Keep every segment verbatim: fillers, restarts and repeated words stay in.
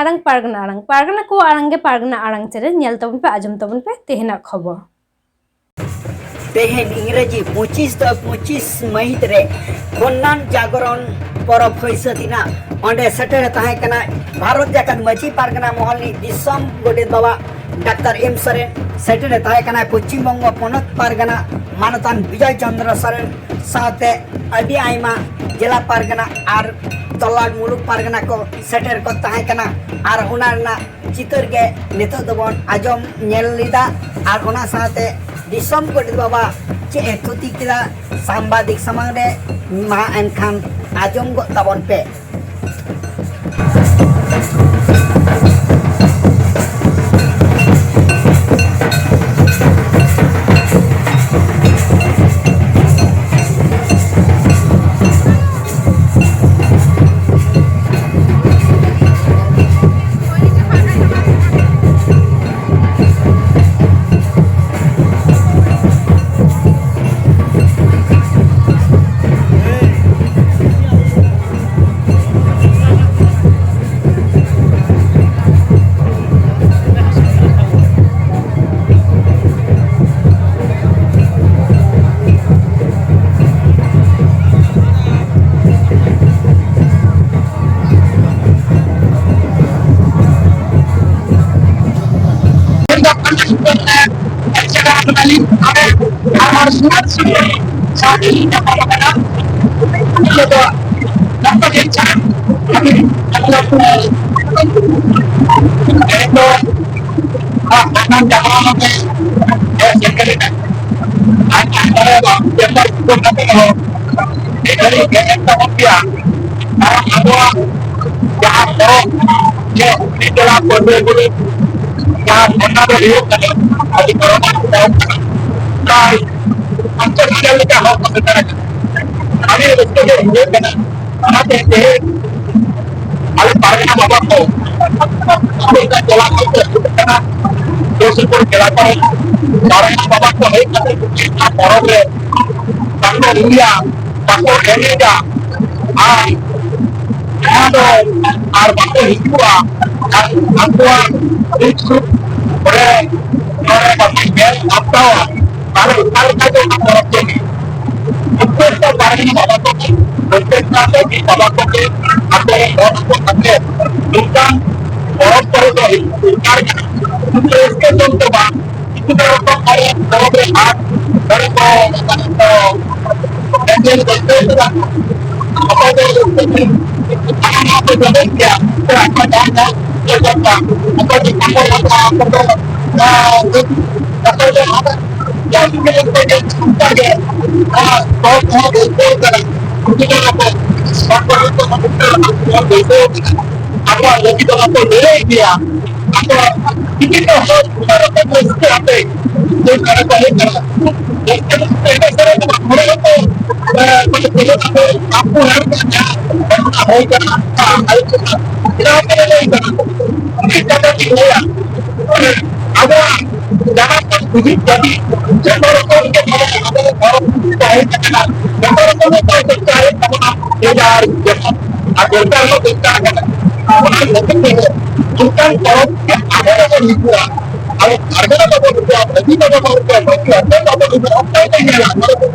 ᱟᱲᱟᱝ, ᱯᱟᱨᱜᱟᱱᱟ ᱟᱲᱟᱝ, ᱯᱟᱨᱜᱟᱱᱟ ᱠᱚᱣᱟᱜ ᱟᱲᱟᱝ ᱜᱮ ᱯᱟᱨᱜᱟᱱᱟ ᱟᱲᱟᱝ ᱪᱮᱱᱮᱞ᱾ ᱧᱮᱞ ᱛᱟᱵᱚᱱ ᱯᱮ, ᱟᱸᱡᱚᱢ ᱛᱟᱵᱚᱱ ᱯᱮ ᱛᱮᱦᱮᱧᱟᱜ ᱠᱷᱚᱵᱚᱨ᱾ ᱛᱮᱦᱮᱧ ᱤᱝᱨᱮᱡᱤ ᱯᱚᱸᱪᱤᱥ ᱫᱚ ᱯᱚᱸᱪᱤᱥ ᱢᱟᱹᱦᱤᱛ ᱨᱮ ᱠᱷᱚᱱᱱᱟᱱ ᱡᱟᱜᱚᱨᱚᱱ ᱯᱚᱨᱚᱵᱽ ᱦᱩᱭ ᱥᱟᱹᱛ ᱮᱱᱟ᱾ ᱚᱸᱰᱮ ᱥᱮᱴᱮᱨ ᱛᱟᱦᱮᱸ ᱠᱟᱱᱟ ᱵᱷᱟᱨᱚᱛ ᱡᱟᱠᱟᱛ ᱢᱟᱹᱡᱷᱤ ᱯᱟᱨᱜᱟᱱᱟ ᱢᱚᱦᱚᱞ ᱨᱤᱱᱤᱡ ᱫᱤᱥᱚᱢ ᱜᱚᱰᱮᱛ ᱵᱟᱵᱟ ᱰᱟᱠᱛᱟᱨ ᱮᱢ ᱥᱚᱨᱮᱱ, ᱥᱮᱴᱮᱨ ᱛᱟᱦᱮᱸ ᱠᱟᱱᱟ ᱯᱚᱪᱷᱤᱢ ᱵᱚᱝᱜᱚ ᱯᱚᱱᱚᱛ ᱯᱟᱨᱜᱟᱱᱟ ᱢᱟᱱᱚᱛᱟᱱ ᱵᱤᱡᱚᱭ ᱪᱚᱱᱫᱨᱚ ᱥᱚᱨᱮᱱ ᱥᱟᱶᱛᱮ ᱟᱹᱰᱤ ᱟᱭᱢᱟ ᱡᱮᱞᱟ ᱯᱟᱨᱜᱟᱱᱟ ᱟᱨ ᱛᱚᱞᱟ ᱢᱩᱞᱩᱠ ᱯᱟᱨᱜᱟᱱᱟ ᱠᱚ ᱥᱮᱴᱮᱨ ᱠᱚ ᱛᱟᱦᱮᱸ ᱠᱟᱱᱟ᱾ ᱟᱨ ᱚᱱᱟ ᱨᱮᱱᱟᱜ ᱪᱤᱛᱟᱹᱨ ᱜᱮ ᱱᱤᱛᱚᱜ ᱫᱚᱵᱚᱱ ᱟᱸᱡᱚᱢ ᱧᱮᱞ ᱞᱮᱫᱟ᱾ ᱟᱨ ᱚᱱᱟ ᱥᱟᱶᱛᱮ ᱫᱤᱥᱚᱢ ᱜᱚᱰᱮᱛ ᱵᱟᱵᱟ ᱪᱮᱫ ᱮ ᱛᱷᱩᱛᱤ ᱠᱮᱫᱟ ᱥᱟᱢᱵᱟᱫᱤᱠ ᱥᱟᱢᱟᱝ ᱨᱮ, ᱢᱟ ᱮᱱᱠᱷᱟᱱ ᱟᱸᱡᱚᱢ ᱜᱚᱫ ᱛᱟᱵᱚᱱ ᱯᱮ᱾ ᱟᱨ ᱟᱵᱚᱣᱟᱜ ᱡᱟᱦᱟᱸ ᱯᱚᱨᱚᱵᱽ ᱡᱮ ᱩᱱᱤ ᱡᱮᱞᱟ ᱯᱟᱹᱴᱷᱩᱣᱟᱹ ᱠᱚ ᱡᱟᱦᱟᱸ ᱫᱷᱚᱨᱱᱟ ᱫᱚ ᱦᱩᱭᱩᱜ ᱠᱟᱱᱟ, ᱟᱹᱰᱤ ᱜᱚᱨᱚᱵᱟᱱ ᱠᱟᱛᱷᱟ ᱠᱟᱱᱟ᱾ ᱯᱨᱟᱭ ᱯᱚᱧᱪᱟᱥ ᱦᱟᱡᱟᱨ ᱞᱮᱠᱟ ᱦᱚᱲ ᱠᱚ ᱥᱮᱴᱮᱨ ᱟᱠᱟᱱᱟ᱾ ᱟᱹᱰᱤ ᱨᱟᱹᱥᱠᱟᱹ ᱜᱮ ᱵᱩᱡᱷᱟᱹᱜ ᱠᱟᱱᱟ᱾ ᱚᱱᱟᱛᱮ ᱛᱮᱦᱮᱧ ᱟᱞᱮ ᱯᱟᱨᱜᱟᱱᱟ ᱵᱟᱵᱟ ᱠᱚ ᱟᱵᱚ ᱡᱮᱞᱟ ᱠᱷᱚᱱ ᱠᱚ ᱦᱤᱡᱩᱜ ᱠᱟᱱᱟ, ᱥᱩᱨ ᱥᱩᱯᱩᱨ ᱡᱮᱞᱟ ᱠᱚᱨᱮ ᱯᱟᱨᱜᱟᱱᱟ ᱵᱟᱵᱟ ᱠᱚ ᱦᱮᱡ ᱠᱟᱛᱮ ᱱᱚᱣᱟ ᱯᱚᱨᱚᱵᱽ ᱨᱮ ᱵᱟᱠᱚ ᱨᱩᱭᱟ, ᱵᱟᱠᱚ ᱮᱱᱮᱡᱟ, ᱟᱨ ᱡᱟᱦᱟᱸ ᱫᱚ ᱟᱨ ᱵᱟᱠᱚ ᱦᱤᱡᱩᱜᱼᱟ, ᱟᱨ ᱟᱠᱚᱣᱟᱜ ᱫᱩᱠ ᱥᱩᱠ ᱠᱚᱨᱮ ᱱᱚᱰᱮ ᱵᱟᱠᱚ ᱧᱮᱞ ᱥᱟᱢᱴᱟᱣᱟ, ᱛᱟᱦᱞᱮ ᱚᱠᱟ ᱞᱮᱠᱟ ᱪᱚ ᱚᱱᱟ ᱯᱚᱨᱚᱵᱽ ᱫᱚ ᱦᱩᱭᱩᱜᱼᱟ᱾ ᱯᱨᱚᱛᱮᱠᱴᱟ ᱯᱟᱹᱨᱤ ᱵᱟᱵᱟ ᱠᱚᱜᱮ, ᱯᱨᱚᱛᱮᱠᱴᱟ ᱯᱟᱹᱨᱤ ᱵᱟᱵᱟ ᱠᱚᱜᱮ ᱟᱠᱚ ᱨᱮᱱ ᱦᱚᱲ ᱠᱚ ᱠᱟᱛᱮ ᱱᱚᱝᱠᱟᱱ ᱯᱚᱨᱚᱵᱽ ᱠᱚᱨᱮ ᱫᱚ ᱦᱤᱡᱩᱜ ᱫᱚᱨᱠᱟᱨ ᱠᱟᱱᱟ᱾ ᱥᱩᱫᱷᱩ ᱨᱟᱹᱥᱠᱟᱹ ᱡᱚᱝ ᱫᱚ ᱵᱟᱝ, ᱠᱤᱪᱷᱩ ᱫᱚ ᱯᱚᱨᱚᱵᱽ ᱨᱮ ᱦᱟᱴ ᱠᱚᱨᱮ ᱠᱚ ᱮᱱᱮᱡ ᱨᱟᱹᱥᱠᱟᱹ ᱠᱟᱱᱟ᱾ ᱚᱠᱚᱭ ᱫᱚ ᱦᱟᱱᱟ ᱱᱟᱣᱟ ᱠᱚ ᱡᱚᱢᱮᱫ ᱜᱮᱭᱟ, ᱥᱮ ᱟᱠᱚ ᱡᱟᱦᱟᱸ ᱡᱟᱦᱟᱸ ᱠᱚ ᱡᱚᱢ ᱮᱫᱟ, ᱚᱠᱚᱭ ᱫᱚ ᱯᱟᱯᱚᱲ ᱦᱟᱛᱟᱣᱟ, ᱚᱠᱚᱭ ᱫᱚ, ᱟᱸ, ᱚᱠᱚᱭ ᱫᱚ ᱦᱟᱱᱟ ᱡᱟᱦᱟᱸ ᱪᱤᱠᱟᱹ ᱞᱮᱠᱟ ᱜᱮ ᱚᱱᱠᱟ ᱜᱮ, ᱟᱸ, ᱦᱚᱲ ᱠᱚᱦᱚᱸ ᱵᱟᱹᱭᱥᱟᱹᱣ ᱠᱟᱱᱟ᱾ ᱩᱱᱠᱩ ᱫᱚ ᱟᱵᱚ ᱥᱟᱱᱛᱟᱲ ᱠᱚ ᱵᱟᱹᱭᱥᱟᱹᱣ ᱠᱟᱱᱟ᱾ ᱟᱵᱚᱣᱟᱜ ᱞᱟᱹᱜᱤᱫ ᱫᱚ ᱵᱟᱠᱚ ᱞᱟᱹᱲᱦᱟᱹᱭ ᱜᱮᱭᱟ᱾ ᱟᱫᱚ ᱪᱤᱠᱟᱹᱛᱮ ᱦᱚᱲ ᱩᱱᱟᱹᱜ ᱨᱚᱠᱚᱢ ᱨᱟᱹᱥᱠᱟᱹ ᱟᱛᱮ ᱫᱟᱹᱲ ᱠᱟᱱᱟ ᱠᱚ, ᱦᱮᱡ ᱠᱟᱱᱟ? ᱨᱟᱹᱥᱠᱟᱹ ᱫᱚ ᱮᱴᱟᱜ ᱥᱮᱫ ᱨᱮ ᱫᱚ ᱵᱟᱝ, ᱱᱚᱰᱮ ᱦᱚᱸᱠᱚ, ᱮ, ᱢᱟᱱᱮ ᱛᱮᱦᱮᱧ ᱟᱵᱚ ᱟᱵᱚ ᱦᱚᱲ ᱠᱚ ᱡᱟᱦᱟᱸ ᱜᱷᱚᱴᱚᱱᱟ ᱦᱩᱭ ᱠᱟᱱᱟ, ᱟᱭᱳ ᱠᱚ ᱪᱮᱫᱟᱜ ᱯᱮ ᱞᱟᱹᱲᱦᱟᱹᱭ ᱠᱟᱱᱟ? ᱪᱮᱫ ᱠᱟᱛᱷᱟ ᱵᱤᱱ ᱞᱟᱹᱭᱟ? ᱟᱵᱚᱣᱟᱜ ᱡᱟᱦᱟᱸ ᱠᱚ ᱦᱩᱫᱤᱥ ᱫᱟᱹᱵᱤ, ᱡᱚᱛᱚ ᱨᱚᱠᱚᱢ ᱜᱮ ᱢᱟᱱᱮ ᱟᱵᱚ ᱦᱚᱲ ᱛᱟᱦᱮᱸ ᱠᱟᱱᱟ, ᱡᱚᱛᱚ ᱨᱚᱠᱚᱢ ᱜᱮ ᱪᱮᱥᱴᱟ ᱦᱩᱭᱩᱜ ᱛᱟᱵᱚᱱᱟ, ᱡᱮ ᱡᱟᱦᱟᱸ ᱡᱮᱢᱚᱱ ᱟᱨ ᱫᱚᱨᱠᱟᱨ ᱦᱚᱸ ᱫᱚᱨᱠᱟᱨ ᱠᱟᱱᱟ᱾ ᱚᱱᱟ ᱠᱷᱟᱹᱛᱤᱨ ᱛᱮ ᱚᱱᱠᱟᱱ ᱯᱚᱨᱚᱵᱽ ᱜᱮ ᱟᱵᱚ ᱫᱚᱵᱚᱱ ᱦᱤᱡᱩᱜᱼᱟ᱾ ᱟᱵᱚ ᱯᱟᱨᱜᱟᱱᱟ ᱵᱟᱵᱚᱱ ᱦᱤᱡᱩᱜᱼᱟ, ᱢᱟᱹᱡᱷᱤ ᱵᱟᱵᱟ ᱵᱟᱵᱚᱱ ᱦᱤᱡᱩᱜᱼᱟ, ᱢᱟᱹᱡᱷᱤ ᱦᱟᱲᱟᱢ ᱵᱟᱵᱚᱱ ᱦᱤᱡᱩᱜᱼᱟ, ᱚᱠᱚᱭ ᱠᱚ ᱧᱮᱞᱟ? ᱱᱚᱣᱟ ᱫᱚ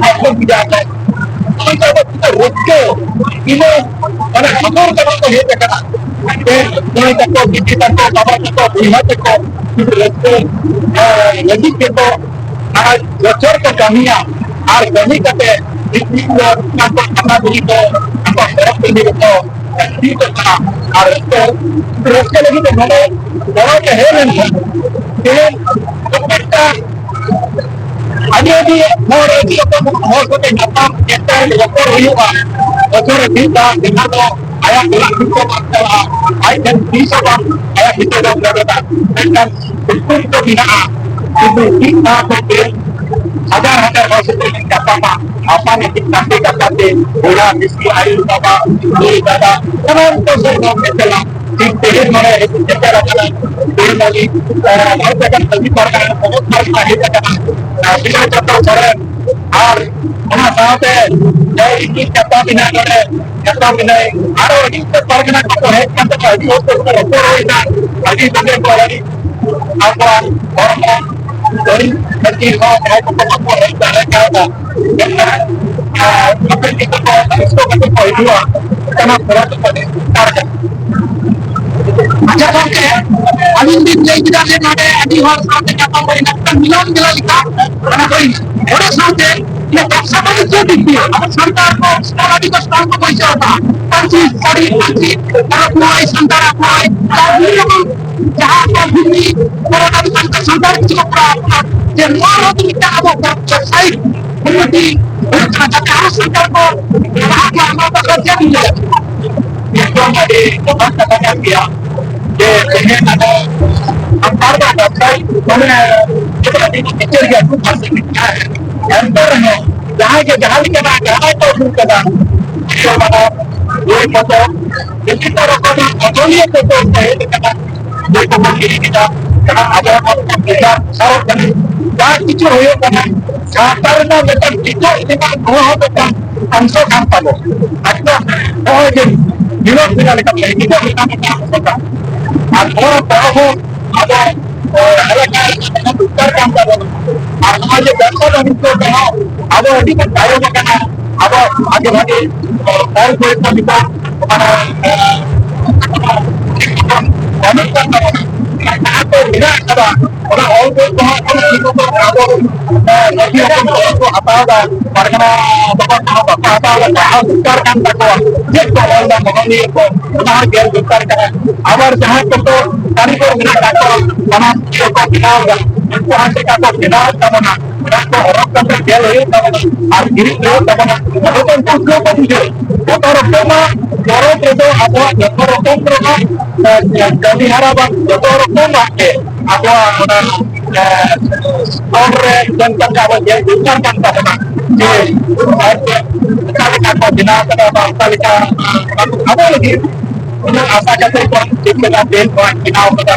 ᱟᱠᱚ ᱵᱩᱡᱷᱟᱹᱣ ᱠᱟᱱᱟ᱾ ᱚᱱᱟ ᱫᱚ ᱟᱵᱚ ᱛᱤᱱᱟᱹᱜ ᱨᱟᱹᱥᱠᱟᱹ, ᱛᱤᱱᱟᱹᱜ ᱢᱟᱱᱮ ᱥᱚᱫᱚᱨ ᱠᱟᱛᱮ ᱠᱚ ᱦᱮᱡ ᱟᱠᱟᱱᱟ᱾ ᱢᱟᱹᱭ ᱛᱟᱠᱚ, ᱵᱤᱴᱤ ᱛᱟᱠᱚ, ᱵᱟᱵᱟ ᱛᱟᱠᱚ, ᱵᱚᱭᱦᱟ ᱛᱟᱠᱚ, ᱥᱩᱫᱷᱩ ᱨᱟᱹᱥᱠᱟᱹ, ᱮ, ᱞᱟᱹᱜᱤᱫ ᱜᱮᱠᱚ ᱥᱟᱨᱟ ᱵᱚᱪᱷᱚᱨ ᱠᱚ ᱠᱟᱹᱢᱤᱭᱟ᱾ ᱟᱨ ᱠᱟᱹᱢᱤ ᱠᱟᱛᱮ ᱢᱤᱫ ᱫᱤᱱ ᱫᱚ ᱚᱱᱟ ᱠᱚ ᱠᱟᱛᱷᱟ ᱠᱩᱞᱤ ᱠᱚ, ᱟᱠᱚ ᱯᱚᱨᱚᱵᱽ ᱯᱩᱱᱟᱹᱭ ᱨᱮᱠᱚ ᱦᱤᱡᱩᱜ ᱠᱟᱱᱟ᱾ ᱟᱨ ᱨᱟᱹᱥᱠᱟᱹ, ᱨᱟᱹᱥᱠᱟᱹ ᱞᱟᱹᱜᱤᱫ ᱛᱮ ᱱᱚᱰᱮ ᱯᱚᱨᱚᱵᱽ ᱨᱮ ᱦᱮᱡ ᱞᱮᱱᱠᱷᱟᱱ ᱛᱮᱦᱮᱧ ᱯᱨᱚᱛᱮᱠᱴᱟ ᱟᱹᱰᱤ ᱟᱹᱰᱤ ᱦᱚᱲ, ᱟᱹᱰᱤ ᱨᱚᱠᱚᱢ ᱦᱚᱲ ᱥᱟᱛᱮ ᱧᱟᱯᱟᱢ, ᱧᱮᱯᱮᱞ, ᱨᱚᱯᱚᱲ ᱦᱩᱭᱩᱜᱼᱟ᱾ ᱵᱚᱪᱷᱚᱨ ᱨᱮ ᱢᱤᱫ ᱫᱷᱟᱣ, ᱡᱟᱦᱟᱸ ᱫᱚ ᱟᱭᱟᱜ ᱚᱲᱟᱜ ᱠᱷᱚᱱ ᱫᱚ ᱵᱟᱝ ᱪᱟᱞᱟᱜᱼᱟ, ᱟᱡ ᱴᱷᱮᱱ ᱛᱤᱥ ᱦᱚᱸ ᱵᱟᱝ ᱟᱭᱟᱜ ᱵᱷᱤᱛᱟᱹᱨ ᱨᱮ ᱞᱮᱵᱮᱫᱟ, ᱢᱮᱱᱠᱷᱟᱱ ᱥᱩᱠᱩᱱ ᱫᱚ ᱢᱮᱱᱟᱜᱼᱟ᱾ ᱠᱤᱱᱛᱩ ᱢᱤᱫ ᱫᱷᱟᱣ ᱠᱚ ᱧᱮᱞ, ᱦᱟᱡᱟᱨ ᱦᱟᱡᱟᱨ ᱦᱚᱲ ᱥᱟᱛᱮ ᱧᱟᱯᱟᱢᱟ, ᱟᱯᱟᱱ ᱟᱹᱯᱤᱱ ᱜᱟᱛᱮ ᱜᱟᱯᱟᱛᱮ, ᱵᱚᱭᱦᱟ ᱢᱤᱥᱤ, ᱟᱭᱳ ᱵᱟᱵᱟ, ᱫᱟᱹᱭ ᱫᱟᱫᱟ, ᱥᱟᱱᱟᱢ ᱠᱚ ᱥᱮᱫ ᱵᱚᱱ ᱧᱮᱯᱮᱞᱟ᱾ ᱴᱷᱤᱠ ᱛᱮᱦᱮᱧ ᱱᱚᱰᱮ ᱦᱮᱡ ᱥᱮᱴᱮᱨ ᱟᱠᱟᱱᱟ᱾ ᱛᱮᱦᱮᱧ ᱞᱟᱹᱜᱤᱫ, ᱮ, ᱢᱚᱦᱚᱛ ᱟᱠᱟᱱ ᱢᱟᱹᱡᱷᱤ ᱯᱟᱨᱜᱟᱱᱟ, ᱢᱚᱦᱚᱛ ᱯᱟᱨᱜᱟᱱᱟ ᱦᱮᱡ ᱟᱠᱟᱱᱟ, ᱮ, ᱵᱤᱱᱚᱭ ᱪᱚᱱᱫᱨᱚ ᱥᱚᱨᱮᱱ, ᱟᱨ ᱚᱱᱟ ᱥᱟᱶᱛᱮ ᱡᱟᱦᱟᱸᱭ ᱤᱧ ᱧᱟᱯᱟᱢ ᱮᱱᱟ ᱱᱚᱰᱮ, ᱧᱟᱯᱟᱢ ᱮᱱᱟᱭ, ᱟᱨᱚ ᱟᱹᱰᱤ ᱩᱛᱟᱹᱨ ᱯᱟᱨᱜᱟᱱᱟ ᱠᱚᱠᱚ ᱦᱮᱡ ᱠᱟᱱ ᱛᱟᱠᱚᱣᱟ, ᱟᱹᱰᱤ ᱦᱚᱲ ᱠᱚ ᱨᱚᱯᱚᱲ ᱦᱩᱭᱱᱟ, ᱟᱹᱰᱤ ᱵᱮᱜᱮ ᱠᱚ ᱟᱹᱰᱤ ᱟᱠᱚᱣᱟᱜ ᱦᱚᱲᱢᱚ ᱵᱟᱹᱲᱤᱡ ᱠᱷᱟᱹᱛᱤᱨ ᱦᱚᱸ ᱡᱟᱦᱟᱸᱭ ᱠᱚᱠᱚ ᱵᱟᱠᱚ ᱦᱮᱡ ᱫᱟᱲᱮ ᱠᱟᱣᱫᱟ, ᱢᱮᱱᱠᱷᱟᱱ, ᱟᱨ, ᱟᱯᱮ ᱪᱮᱫ ᱠᱚ ᱨᱟᱹᱥᱠᱟᱹ ᱠᱟᱛᱮ ᱠᱚ ᱦᱤᱡᱩᱜᱼᱟ, ᱚᱱᱠᱟᱱᱟᱜ ᱯᱚᱨᱚᱵᱽ ᱫᱚ ᱟᱹᱰᱤ ᱫᱚᱨᱠᱟᱨ ᱠᱟᱱᱟ᱾ ᱟᱪᱪᱷᱟ ᱜᱚᱢᱠᱮ, ᱟᱹᱵᱤᱱ ᱵᱤᱱ ᱞᱟᱹᱭ ᱠᱮᱫᱟ ᱡᱮ ᱱᱚᱰᱮ ᱟᱹᱰᱤ ᱦᱚᱲ ᱥᱟᱶᱛᱮ ᱧᱟᱯᱟᱢ ᱦᱩᱭᱱᱟ, ᱢᱤᱫᱴᱟᱝ ᱢᱤᱞᱚᱱ ᱢᱮᱞᱟ ᱞᱮᱠᱟ ᱚᱱᱟ ᱦᱩᱭᱱᱟ᱾ ᱚᱱᱟ ᱥᱟᱶᱛᱮ ᱤᱱᱟᱹ ᱵᱮᱵᱽᱥᱟ ᱵᱟᱹᱱᱤᱡᱽᱡᱚ ᱫᱤᱠ ᱫᱤᱭᱮ ᱟᱵᱚ ᱥᱟᱱᱛᱟᱲ ᱠᱚ ᱥᱟᱱᱛᱟᱲ ᱟᱹᱰᱤ ᱠᱚ ᱥᱟᱱᱛᱟᱲ ᱠᱚ ᱵᱟᱹᱭᱥᱟᱹᱣ ᱟᱠᱟᱫᱼᱟ᱾ ᱯᱟᱹᱧᱪᱤ ᱥᱟᱹᱲᱤ, ᱯᱟᱹᱧᱪᱤ ᱯᱚᱨᱚᱵᱽ ᱯᱩᱱᱟᱹᱭ, ᱥᱟᱱᱛᱟᱲᱟᱜ ᱯᱩᱱᱟᱹᱭ, ᱟᱨ ᱵᱤᱵᱷᱤᱱᱱ ᱨᱚᱠᱚᱢ ᱡᱟᱦᱟᱸ ᱠᱚ ᱵᱷᱤᱛᱛᱤ ᱠᱚᱨᱮ ᱟᱹᱰᱤ ᱥᱟᱱᱛᱟᱲ, ᱥᱟᱱᱛᱟᱲ ᱠᱤᱪᱷᱩ ᱠᱚ ᱠᱚᱨᱟᱣ ᱟᱠᱟᱫᱟ᱾ ᱡᱮ ᱱᱚᱣᱟ ᱦᱚᱸ ᱢᱤᱫᱴᱟᱝ ᱟᱵᱚ ᱵᱮᱵᱽᱥᱟᱭᱤᱠ ᱩᱱᱱᱚᱛᱤ ᱦᱩᱭᱩᱜ ᱠᱟᱱᱟ, ᱡᱟᱛᱮ ᱟᱨᱚ ᱥᱟᱱᱛᱟᱲ ᱠᱚ ᱞᱟᱦᱟ ᱠᱚᱣᱟ, ᱱᱚᱣᱟ ᱵᱟᱠᱷᱨᱟ ᱪᱮᱫ ᱵᱤᱱ ᱞᱟᱹᱭᱟ? ᱮᱠᱫᱚᱢ ᱟᱹᱰᱤ ᱡᱚᱛᱷᱟᱛ ᱠᱟᱛᱷᱟ ᱠᱟᱱ ᱜᱮᱭᱟ᱾ ᱡᱮ ᱛᱮᱦᱮᱧ ᱟᱵᱚ ᱥᱟᱱᱛᱟᱲ ᱫᱚ ᱵᱮᱵᱽᱥᱟᱭᱤ ᱢᱟᱱᱮ ᱪᱮᱫ ᱞᱮᱠᱟ ᱵᱤᱱ ᱵᱤᱪᱟᱹᱨ ᱜᱮᱭᱟ, ᱠᱷᱩᱵ ᱵᱷᱟᱜᱮ ᱵᱤᱪᱟᱹᱨ᱾ ᱮᱱᱛᱮ ᱨᱮᱦᱚᱸ ᱡᱟᱦᱟᱸᱭ ᱜᱮ ᱡᱟᱦᱟᱸ ᱞᱮᱠᱟᱱᱟᱜ ᱡᱟᱦᱟᱸᱭ ᱠᱚ ᱟᱹᱜᱩ ᱠᱟᱫᱟ, ᱤᱭᱟᱹ ᱢᱟᱱᱮ ᱵᱳᱭ ᱯᱚᱛᱚᱵ, ᱵᱤᱵᱷᱤᱱᱱᱚ ᱨᱚᱠᱚᱢᱟᱜ ᱚᱱᱚᱞᱤᱭᱟᱹ ᱠᱚᱠᱚ ᱦᱮᱡ ᱟᱠᱟᱱᱟ, ᱵᱳᱭ ᱠᱚᱠᱚ ᱠᱤᱨᱤᱧ ᱮᱫᱟ, ᱡᱟᱦᱟᱸ ᱟᱵᱚ ᱱᱚᱣᱟ ᱵᱮᱠᱟᱨ ᱥᱟᱶ ᱠᱟᱱᱟ, ᱡᱟ ᱠᱤᱪᱷᱩ ᱦᱩᱭᱩᱜ ᱠᱟᱱᱟ, ᱥᱟᱶᱛᱟ ᱨᱮᱱᱟᱜ ᱢᱤᱫᱴᱟᱝ ᱴᱤᱠᱟᱹ ᱮᱢᱟᱜ ᱱᱚᱣᱟ ᱦᱚᱸ ᱢᱤᱫᱴᱟᱝ ᱚᱝᱥᱚ ᱠᱟᱱ ᱛᱟᱵᱚᱱᱟ᱾ ᱟᱨ ᱱᱚᱜᱼᱚᱭ ᱡᱮ ᱵᱤᱱᱳᱫ ᱢᱮᱞᱟ ᱞᱮᱠᱟᱛᱮ ᱱᱤᱛᱚᱜ ᱢᱤᱫᱴᱟᱝ ᱢᱤᱫᱴᱟᱝ ᱚᱝᱥᱚ ᱠᱟᱱᱟ᱾ ᱟᱨ ᱱᱚᱣᱟ ᱯᱚᱨᱚᱵᱽ ᱦᱚᱸ ᱟᱵᱚ, ᱮ, ᱮᱞᱟᱠᱟ ᱨᱮ ᱫᱚᱦᱚ ᱫᱚᱨᱠᱟᱨ ᱠᱟᱱ ᱛᱟᱵᱚᱱᱟ᱾ ᱟᱨ ᱱᱚᱜᱼᱚᱭ ᱡᱮ ᱵᱮᱵᱽᱥᱟ ᱵᱟᱱᱤᱡᱽᱡᱚ ᱛᱮᱦᱚᱸ ᱟᱵᱚ ᱟᱹᱰᱤ ᱵᱚᱱ ᱛᱟᱭᱚᱢ ᱟᱠᱟᱱᱟ᱾ ᱟᱵᱚ ᱵᱷᱟᱜᱮ ᱵᱷᱟᱜᱮ, ᱮ, ᱚᱞ ᱵᱳᱭ ᱠᱚ ᱱᱤᱛᱚᱜ ᱢᱟᱱᱮ, ᱮ, ᱵᱟᱹᱱᱩᱜ ᱠᱟᱱ ᱛᱟᱵᱚᱱᱟ᱾ ᱡᱟᱦᱟᱸ ᱠᱚ ᱢᱮᱱᱟᱜ ᱟᱠᱟᱫᱟ, ᱚᱱᱟ ᱚᱞ ᱵᱳᱭ ᱠᱚᱦᱚᱸ ᱮᱠᱷᱚᱱ ᱴᱷᱤᱠ ᱢᱚᱛᱚ ᱟᱵᱚ, ᱮ, ᱢᱟᱹᱡᱷᱤ ᱦᱚᱯᱚᱱ ᱠᱚ ᱵᱟᱠᱚ ᱦᱟᱛᱟᱣ ᱮᱫᱟ, ᱯᱟᱨᱜᱟᱱᱟ ᱵᱟᱵᱟ ᱠᱚᱦᱚᱸ ᱵᱟᱠᱚ ᱦᱟᱛᱟᱣ ᱮᱫᱟ, ᱯᱟᱲᱦᱟᱣ ᱫᱚᱨᱠᱟᱨ ᱠᱟᱱ ᱛᱟᱠᱚᱣᱟ᱾ ᱪᱮᱫ ᱠᱚ ᱚᱞ ᱮᱫᱟ ᱱᱚᱜᱼᱚ ᱱᱤᱭᱟᱹ ᱠᱚ, ᱚᱱᱟ ᱦᱚᱸ ᱧᱮᱞ ᱫᱚᱨᱠᱟᱨ ᱠᱟᱱᱟ᱾ ᱟᱵᱟᱨ ᱡᱟᱦᱟᱸᱭ ᱠᱚᱠᱚ ᱠᱟᱹᱨᱤᱜᱚᱨ ᱢᱮᱱᱟᱜ ᱟᱠᱟᱫ ᱠᱚᱣᱟ, ᱥᱟᱱᱟᱢ ᱠᱚᱠᱚ ᱵᱮᱱᱟᱣ ᱮᱫᱟ, ᱩᱱᱠᱩ ᱦᱚᱸ ᱪᱮᱠᱟ ᱠᱚ ᱵᱮᱱᱟᱣ ᱮᱫ ᱛᱟᱵᱚᱱᱟ, ᱚᱱᱟ ᱠᱚ ᱦᱚᱨᱚᱜ ᱠᱟᱛᱮ ᱧᱮᱞ ᱦᱩᱭᱩᱜ ᱛᱟᱵᱚᱱᱟ ᱟᱨ ᱠᱤᱨᱤᱧ ᱦᱩᱭᱩᱜ ᱛᱟᱵᱚᱱᱟ᱾ ᱛᱚᱵᱮ ᱛᱚ ᱩᱱᱠᱩ ᱩᱫᱽᱜᱟᱹᱣ ᱠᱚ ᱵᱩᱡᱷᱟᱹᱣ᱾ ᱡᱚᱛᱚ ᱨᱚᱠᱚᱢᱟᱜ ᱯᱚᱨᱚᱵᱽ ᱨᱮᱫᱚ ᱟᱵᱚᱣᱟᱜ ᱡᱚᱛᱚ ᱨᱚᱠᱚᱢ ᱨᱮᱱᱟᱜ, ᱮ, ᱠᱟᱹᱢᱤ ᱦᱟᱨᱟ ᱵᱟᱝ, ᱡᱚᱛᱚ ᱨᱚᱠᱚᱢᱟᱜ ᱜᱮ ᱟᱵᱚᱣᱟᱜ ᱚᱱᱟ, ᱮ, ᱥᱚᱝ ᱨᱮ ᱡᱚᱱᱛᱚᱨ ᱟᱵᱚ ᱧᱮᱞ ᱫᱚᱨᱠᱟᱨ ᱠᱟᱱ ᱛᱟᱵᱚᱱᱟ ᱡᱮ ᱚᱠᱟ ᱞᱮᱠᱟ ᱠᱚ ᱵᱮᱱᱟᱣ ᱠᱟᱫᱟ ᱵᱟ ᱚᱠᱟ ᱞᱮᱠᱟ ᱟᱵᱚ ᱞᱟᱹᱜᱤᱫ ᱩᱱᱟᱹᱜ ᱟᱥᱟ ᱠᱟᱛᱮ ᱠᱚ ᱪᱮᱫ ᱞᱮᱠᱟ ᱵᱮᱝᱠ ᱠᱷᱚᱱ ᱵᱮᱱᱟᱣ ᱠᱟᱫᱟ,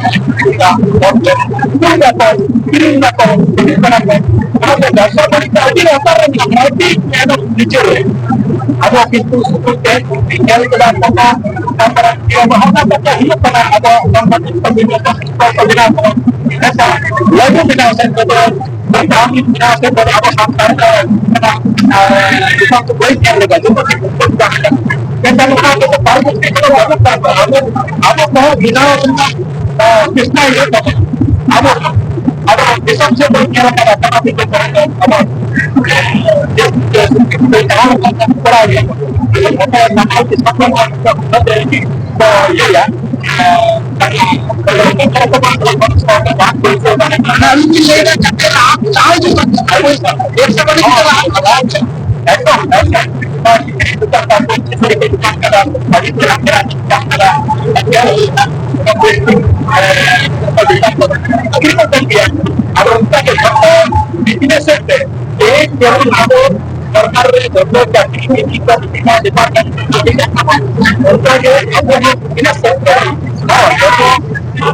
ᱚᱱᱟ ᱠᱚ ᱠᱤᱨᱤᱧ ᱫᱟᱠᱚ, ᱦᱤᱡᱩᱜ ᱠᱟᱱᱟ ᱠᱚ᱾ ᱚᱱᱟᱛᱮ ᱵᱮᱵᱽᱥᱟ ᱵᱟᱹᱱᱤᱡᱽ ᱫᱚ ᱟᱹᱰᱤ ᱞᱟᱛᱟᱨ ᱨᱮ ᱢᱮᱱᱟᱜᱼᱟ, ᱟᱹᱰᱤ ᱮᱠᱫᱚᱢ ᱱᱤᱪᱟᱹ ᱨᱮ᱾ ᱟᱵᱚ ᱠᱤᱱᱛᱩ ᱥᱩᱫᱷᱩ ᱛᱮ ᱧᱮᱞ ᱠᱮᱫᱟ ᱠᱚ, ᱛᱟᱨᱯᱚᱨᱮ ᱦᱚᱸᱜᱼᱚ ᱱᱟ ᱠᱟᱛᱷᱟ ᱦᱩᱭᱩᱜ ᱠᱟᱱᱟ, ᱟᱵᱚ ᱥᱚᱝᱜᱚᱴᱷᱚᱱ ᱠᱚ ᱵᱮᱱᱟᱣ ᱠᱟᱱᱟ᱾ ᱢᱮᱱᱠᱷᱟᱱ ᱞᱟᱹᱜᱩ ᱵᱮᱱᱟᱣ ᱥᱮᱫ ᱛᱮᱫᱚ ᱟᱵᱚ ᱥᱟᱱᱛᱟᱲ ᱫᱚ ᱫᱤᱥᱚᱢ ᱠᱚ ᱵᱟᱹᱧ ᱧᱮᱞ ᱞᱮᱫᱟ, ᱡᱚᱛᱚ ᱠᱤᱪᱷᱩ ᱠᱚ ᱵᱟᱝ ᱠᱟᱱᱟ᱾ ᱢᱮᱱᱠᱷᱟᱱ ᱚᱱᱟ ᱠᱚᱫᱚ ᱯᱟᱨᱜᱚᱱ ᱴᱷᱮᱱ ᱫᱚ ᱵᱟᱹᱱᱩᱜ ᱠᱟᱜ ᱠᱚᱣᱟ᱾ ᱟᱵᱚ, ᱟᱵᱚ ᱠᱚᱦᱚᱸ ᱵᱮᱱᱟᱣ ᱨᱮᱱᱟᱜ, ᱟ, ᱪᱮᱥᱴᱟᱭ ᱦᱩᱭᱩᱜ ᱛᱟᱵᱚᱱᱟ᱾ ᱟᱵᱚ, ᱟᱵᱚ ᱫᱤᱥᱚᱢ ᱥᱮᱫ ᱵᱚᱱ ᱧᱮᱞ ᱟᱠᱟᱫᱟ, ᱡᱟᱦᱟᱸ ᱛᱤᱱᱟᱹᱜ ᱠᱚᱨᱮ ᱫᱚ ᱟᱵᱚ ᱡᱟᱦᱟᱸ ᱞᱮᱠᱟ ᱠᱚᱨᱟᱣ ᱜᱮᱭᱟ ᱠᱚ᱾ ᱱᱚᱛᱮ ᱱᱟᱢᱟᱞ ᱫᱤᱥᱚᱢ ᱨᱮ ᱠᱚ ᱤᱭᱟᱹᱭᱟ, ᱚᱱᱟ ᱟᱹᱞᱤᱧ ᱞᱤᱧ ᱞᱟᱹᱭ ᱮᱫᱟ, ᱡᱟᱛᱮ ᱞᱟᱦᱟ ᱠᱚ ᱞᱟᱦᱟ ᱦᱤᱡᱩᱜ ᱢᱟ᱾ ᱮᱠᱫᱚᱢ, ᱮᱠᱫᱚᱢ᱾ ᱟᱫᱚ ᱚᱱᱠᱟ ᱜᱮ ᱡᱚᱛᱚ business ᱥᱮᱫ ᱛᱮ, ᱛᱮᱦᱮᱧ ᱡᱮᱢᱚᱱ ᱟᱵᱚ ᱥᱚᱨᱠᱟᱨ ᱨᱮ ᱡᱚᱛᱚ ᱪᱟᱹᱠᱨᱤ ᱵᱤᱫ ᱠᱚ ᱵᱤᱵᱷᱟᱜᱽ department ᱠᱚ ᱵᱷᱮᱡᱟ ᱠᱟᱱᱟ, ᱚᱱᱠᱟ ᱜᱮ ᱟᱵᱚ ᱦᱚᱸ ᱵᱤᱡᱽᱱᱮᱥ ᱥᱮᱠᱴᱚᱨ ᱨᱮ ᱦᱚᱸ ᱡᱚᱛᱚ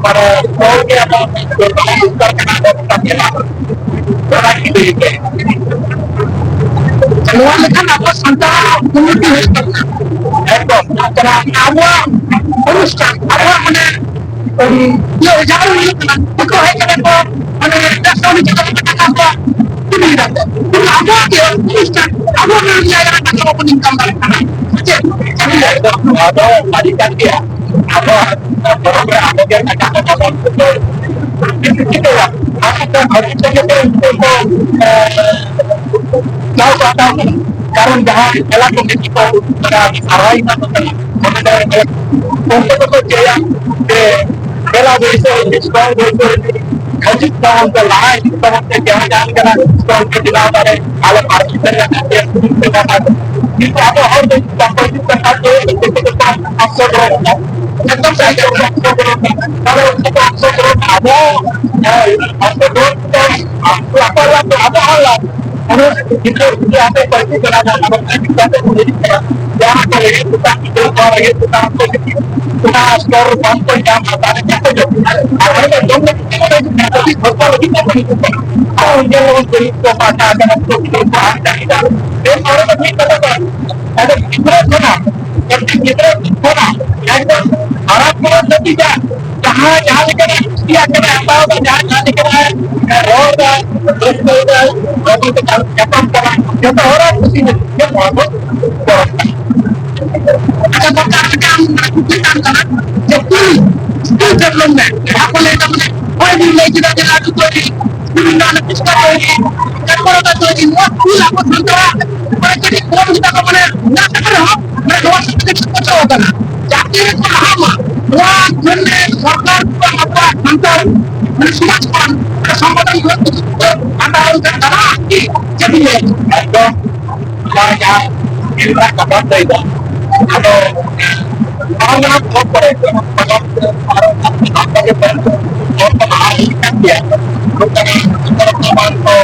ᱢᱟᱱᱮ ᱦᱚᱲ ᱜᱮ ᱟᱵᱚ ᱥᱚᱨᱠᱟᱨ ᱫᱚᱨᱠᱟᱨ ᱠᱟᱱᱟ, ᱟᱵᱚ ᱥᱚᱨᱠᱟᱨ ᱴᱷᱮᱱ ᱟᱵᱚ ᱚᱱᱟ ᱜᱮ ᱞᱟᱹᱭ ᱯᱮ᱾ ᱱᱚᱣᱟ ᱞᱮᱠᱷᱟᱱ ᱟᱵᱚ ᱥᱟᱱᱛᱟᱲᱟᱜ ᱩᱱᱱᱚᱛᱤ ᱦᱩᱭᱩᱜ ᱛᱟᱵᱚᱱᱟ᱾ ᱮᱠᱫᱚᱢ᱾ ᱟᱵᱚᱣᱟᱜ ᱚᱱᱩᱥᱴᱷᱟᱱ, ᱟᱵᱚᱣᱟᱜ ᱢᱟᱱᱮ ᱤᱭᱟᱹ, ᱡᱟᱦᱟᱸ ᱦᱩᱭᱩᱜ ᱠᱟᱱᱟ, ᱩᱱᱠᱩ ᱦᱮᱡ ᱠᱟᱛᱮ ᱠᱚ, ᱢᱟᱱᱮ, ᱵᱮᱵᱽᱥᱟ ᱵᱟᱹᱱᱤᱡᱽ ᱠᱟᱛᱮ ᱠᱚ ᱴᱟᱠᱟ ᱠᱚ ᱠᱩᱞᱤᱭᱮᱫᱟ ᱠᱚ᱾ ᱠᱤᱱᱛᱩ ᱟᱵᱚᱣᱟᱜ ᱜᱮ ᱚᱱᱩᱥᱴᱷᱟᱱ, ᱟᱵᱚᱣᱟᱜ ᱜᱮ ᱡᱟᱭᱜᱟ ᱨᱮ ᱴᱟᱠᱟ ᱵᱟᱵᱚᱱ income ᱫᱟᱲᱮᱭᱟᱜ ᱠᱟᱱᱟ᱾ ᱥᱮ ᱪᱮᱫ? ᱪᱮᱫ ᱮᱢ ᱞᱟᱹᱭᱟ? ᱮᱠᱫᱚᱢ, ᱱᱚᱣᱟ ᱫᱚ ᱥᱟᱹᱨᱤ ᱠᱟᱱ ᱜᱮᱭᱟ᱾ ᱟᱵᱚᱣᱟᱜ ᱯᱚᱨᱚᱵᱽ ᱨᱮ ᱟᱵᱚ ᱜᱮ ᱴᱟᱠᱟ ᱠᱚ ᱵᱟᱵᱚᱱ ᱪᱤᱠᱟᱹᱭᱟ? ᱟᱨ ᱢᱤᱫᱴᱟᱝ ᱵᱷᱟᱹᱜᱤ ᱛᱮᱜᱮ ᱛᱚ ᱩᱱᱠᱩ ᱠᱚ, ᱮ, ᱪᱟᱣ ᱠᱚ ᱦᱟᱛᱟᱣ ᱠᱟᱱᱟ᱾ ᱠᱟᱨᱚᱱ ᱡᱟᱦᱟᱸ ᱢᱮᱞᱟ ᱠᱚᱢᱤᱴᱤ ᱠᱚ ᱥᱟᱨᱦᱟᱣ ᱮᱢᱟ ᱠᱚ ᱠᱟᱱᱟ, ᱚᱸᱰᱮ ᱫᱚ ᱩᱱᱠᱩ ᱫᱚᱠᱚ ᱪᱟᱹᱭᱟ ᱡᱮ ᱢᱮᱞᱟ ᱵᱟᱹᱭᱥᱟᱹᱣ, stall ᱵᱟᱹᱭᱥᱟᱹᱣ, ᱦᱤᱡᱩᱜ ᱛᱟᱵᱚᱱ ᱯᱮ, ᱞᱟᱦᱟ ᱦᱤᱡᱩᱜ ᱛᱟᱵᱚᱱ ᱯᱮ, ᱡᱟᱦᱟᱸ ᱡᱟᱦᱟᱸ ᱞᱮᱠᱟᱱᱟᱜ stall ᱯᱮ ᱵᱮᱱᱟᱣ ᱫᱟᱲᱮ, ᱟᱞᱮ participate ᱞᱟᱹᱜᱤᱫ ᱛᱮ ᱥᱩᱡᱳᱜᱽ ᱯᱮ ᱮᱢᱟ ᱠᱚ᱾ ᱠᱤᱱᱛᱩ ᱟᱵᱚ ᱦᱚᱲ ᱫᱚ ᱵᱟᱠᱚ ᱦᱤᱡᱩᱜ ᱠᱟᱱ ᱠᱷᱟᱱ ᱫᱚ ᱪᱮᱫ ᱠᱚ ᱵᱟᱝ ᱚᱝᱥᱚᱜᱨᱚᱦᱚᱱ ᱮᱫᱟ? ᱮᱠᱫᱚᱢ ᱥᱟᱹᱨᱤ ᱠᱟᱛᱷᱟ, ᱚᱝᱥᱚᱜᱨᱚᱦᱚᱱ ᱮᱫᱟ᱾ ᱛᱟᱦᱞᱮ ᱩᱱᱠᱩ ᱠᱚ ᱚᱝᱥᱚᱜᱨᱚᱦᱚᱱ, ᱟᱵᱚ, ᱦᱮᱸ, ᱚᱝᱥᱚᱜᱨᱚᱦᱚᱱ ᱠᱟᱛᱮ ᱟᱠᱚᱣᱟᱜ ᱞᱟᱵᱷ ᱫᱚ ᱟᱵᱚᱣᱟᱜ ᱞᱟᱵᱷ᱾ ᱟᱫᱚ ᱜᱤᱫᱽᱨᱟᱹ ᱡᱩᱫᱤ ᱟᱯᱮ ᱯᱟᱹᱨᱥᱤ ᱠᱟᱱᱟ ᱵᱚᱱ, ᱟᱵᱚ ᱪᱤᱠᱟᱹᱛᱮ ᱵᱚᱱ ᱦᱤᱡᱩᱜ ᱠᱟᱱᱟ? ᱡᱟᱦᱟᱸ ᱠᱚ ᱞᱟᱹᱜᱤᱫ ᱪᱮᱛᱟᱱ ᱜᱤᱫᱽᱨᱟᱹ ᱠᱚ ᱞᱟᱹᱜᱤᱫ ᱪᱮᱛᱟᱱ ᱠᱚ ᱡᱩᱫᱤ ᱚᱱᱟ ᱥᱛᱚᱨ ᱵᱟᱝ ᱠᱚ ᱧᱟᱢᱟ, ᱛᱟᱦᱞᱮ ᱪᱤᱠᱟᱹᱛᱮ? ᱟᱨ ᱚᱸᱰᱮ ᱫᱚ ᱡᱚᱢ ᱞᱟᱹᱜᱤᱫ ᱛᱮ ᱵᱟᱝ ᱦᱤᱡᱩᱜ ᱠᱟᱱᱟ, ᱠᱟᱹᱴᱤᱡ ᱵᱷᱚᱨᱥᱟ ᱞᱟᱹᱜᱤᱫ ᱛᱮ ᱵᱚᱱ ᱦᱤᱡᱩᱜ ᱠᱟᱱᱟ᱾ ᱟᱨ ᱩᱱᱠᱩ ᱞᱟᱹᱜᱤᱫ ᱠᱚ ᱯᱟᱲᱦᱟᱜ ᱠᱟᱱᱟ, ᱠᱚ ᱯᱟᱲᱦᱟᱜ ᱠᱟᱱᱟ᱾ ᱮᱨᱯᱚᱨᱮ ᱫᱚ ᱢᱤᱫ ᱠᱟᱛᱷᱟ ᱠᱚ, ᱟᱫᱚ ᱜᱤᱫᱽᱨᱟᱹ ᱠᱷᱚᱱᱟᱜ, ᱠᱟᱹᱴᱤᱡ ᱜᱤᱫᱽᱨᱟᱹ ᱠᱷᱚᱱᱟᱜ ᱮᱠᱫᱚᱢ ᱦᱟᱨᱟ ᱠᱚ ᱫᱷᱟᱹᱵᱤᱡ ᱡᱟᱦᱟᱸ ᱡᱟᱦᱟᱸ ᱞᱮᱠᱟᱱᱟᱜ ᱠᱩᱥᱤᱭᱟᱜ ᱠᱟᱱᱟ, ᱦᱟᱛᱟᱣ ᱫᱟ, ᱡᱟᱦᱟᱸ ᱡᱟᱦᱟᱸ ᱞᱮᱠᱟᱱᱟᱜ ᱨᱚᱲ ᱫᱟ, ᱨᱟᱹᱥᱠᱟᱹᱭ ᱫᱟ, ᱵᱟᱹᱵᱩ ᱛᱟᱠᱚ ᱧᱟᱯᱟᱢ ᱠᱟᱱᱟ, ᱡᱚᱛᱚ ᱦᱚᱲᱟᱜ ᱠᱩᱥᱤ ᱨᱟᱹᱥᱠᱟᱹ ᱱᱚᱣᱟ ᱠᱚ ᱯᱚᱨᱚᱵᱽ ᱠᱟᱱᱟ᱾ ᱟᱪᱪᱷᱟ, ᱜᱚᱢᱠᱮ, ᱟᱨ ᱢᱤᱫᱴᱟᱝ ᱠᱩᱠᱞᱤ ᱛᱟᱦᱮᱱ ᱠᱟᱱᱟ ᱡᱮ ᱥᱠᱩᱞ, ᱥᱠᱩᱞ ᱰᱮᱵᱷᱞᱚᱯᱢᱮᱱᱴ ᱡᱟᱦᱟᱸ ᱠᱚ ᱞᱟᱹᱭ ᱫᱟ, ᱢᱟᱱᱮ ᱦᱚᱭ ᱵᱤᱱ ᱞᱟᱹᱭ ᱠᱮᱫᱟ ᱡᱮ ᱞᱟᱹᱰᱩ ᱛᱚᱭᱨᱤ, ᱥᱠᱩᱞ ᱨᱮᱱᱟᱜ ᱚᱱᱟ ᱯᱤᱥᱴᱟ ᱛᱚᱭᱨᱤ, ᱛᱟᱨᱯᱚᱨᱮ ᱚᱱᱟ ᱛᱚᱭᱨᱤ, ᱱᱚᱣᱟ ᱥᱠᱩᱞ ᱟᱵᱚ ᱥᱟᱱᱛᱟᱲᱟᱜ ᱢᱟᱱᱮ ᱠᱟᱹᱴᱤᱡ ᱠᱚᱢ ᱜᱮᱛᱟ ᱠᱚ, ᱢᱟᱱᱮ ᱢᱮᱱᱟᱜ ᱛᱟᱠᱚ ᱨᱮᱦᱚᱸ, ᱢᱟᱱᱮ ᱱᱚᱣᱟ ᱥᱟᱶᱛᱮ ᱪᱮᱫ ᱠᱚ ᱪᱟᱞᱟᱣ ᱠᱟᱱᱟ? ᱡᱟᱹᱛᱤ ᱨᱮᱠᱚ ᱞᱟᱦᱟᱜ ᱢᱟ, ᱱᱚᱣᱟ ᱡᱚᱱᱱᱮ ᱥᱚᱨᱠᱟᱨ ᱠᱚ ᱟᱵᱚᱣᱟᱜ ᱥᱟᱱᱛᱟᱲ ᱢᱟᱱᱮ ᱥᱚᱢᱟᱡᱽ ᱠᱷᱚᱱ ᱥᱚᱝᱜᱚᱴᱷᱚᱱ ᱠᱷᱚᱱ ᱠᱤᱪᱷᱩ ᱦᱟᱛᱟᱣ ᱞᱮᱱᱠᱷᱟᱱ ᱜᱟᱱᱚᱜᱼᱟ ᱠᱤ? ᱪᱮᱫ ᱵᱤᱱ ᱞᱟᱹᱭᱟ? ᱮᱠᱫᱚᱢ ᱱᱚᱣᱟ ᱡᱟᱦᱟᱸ ᱜᱤᱫᱽᱨᱟᱹ ᱠᱟᱛᱷᱟᱢ ᱞᱟᱹᱭ ᱫᱟ, ᱟᱫᱚ ᱱᱚᱣᱟ ᱡᱟᱦᱟᱸ ᱯᱚᱨᱚᱵᱽ ᱠᱚᱨᱮ ᱟᱨᱚ ᱦᱚᱲ ᱠᱚ ᱞᱟᱦᱟ ᱦᱤᱡᱩᱜ ᱠᱟᱱ ᱜᱮᱭᱟ, ᱱᱚᱝᱠᱟᱱᱟᱜ ᱠᱚ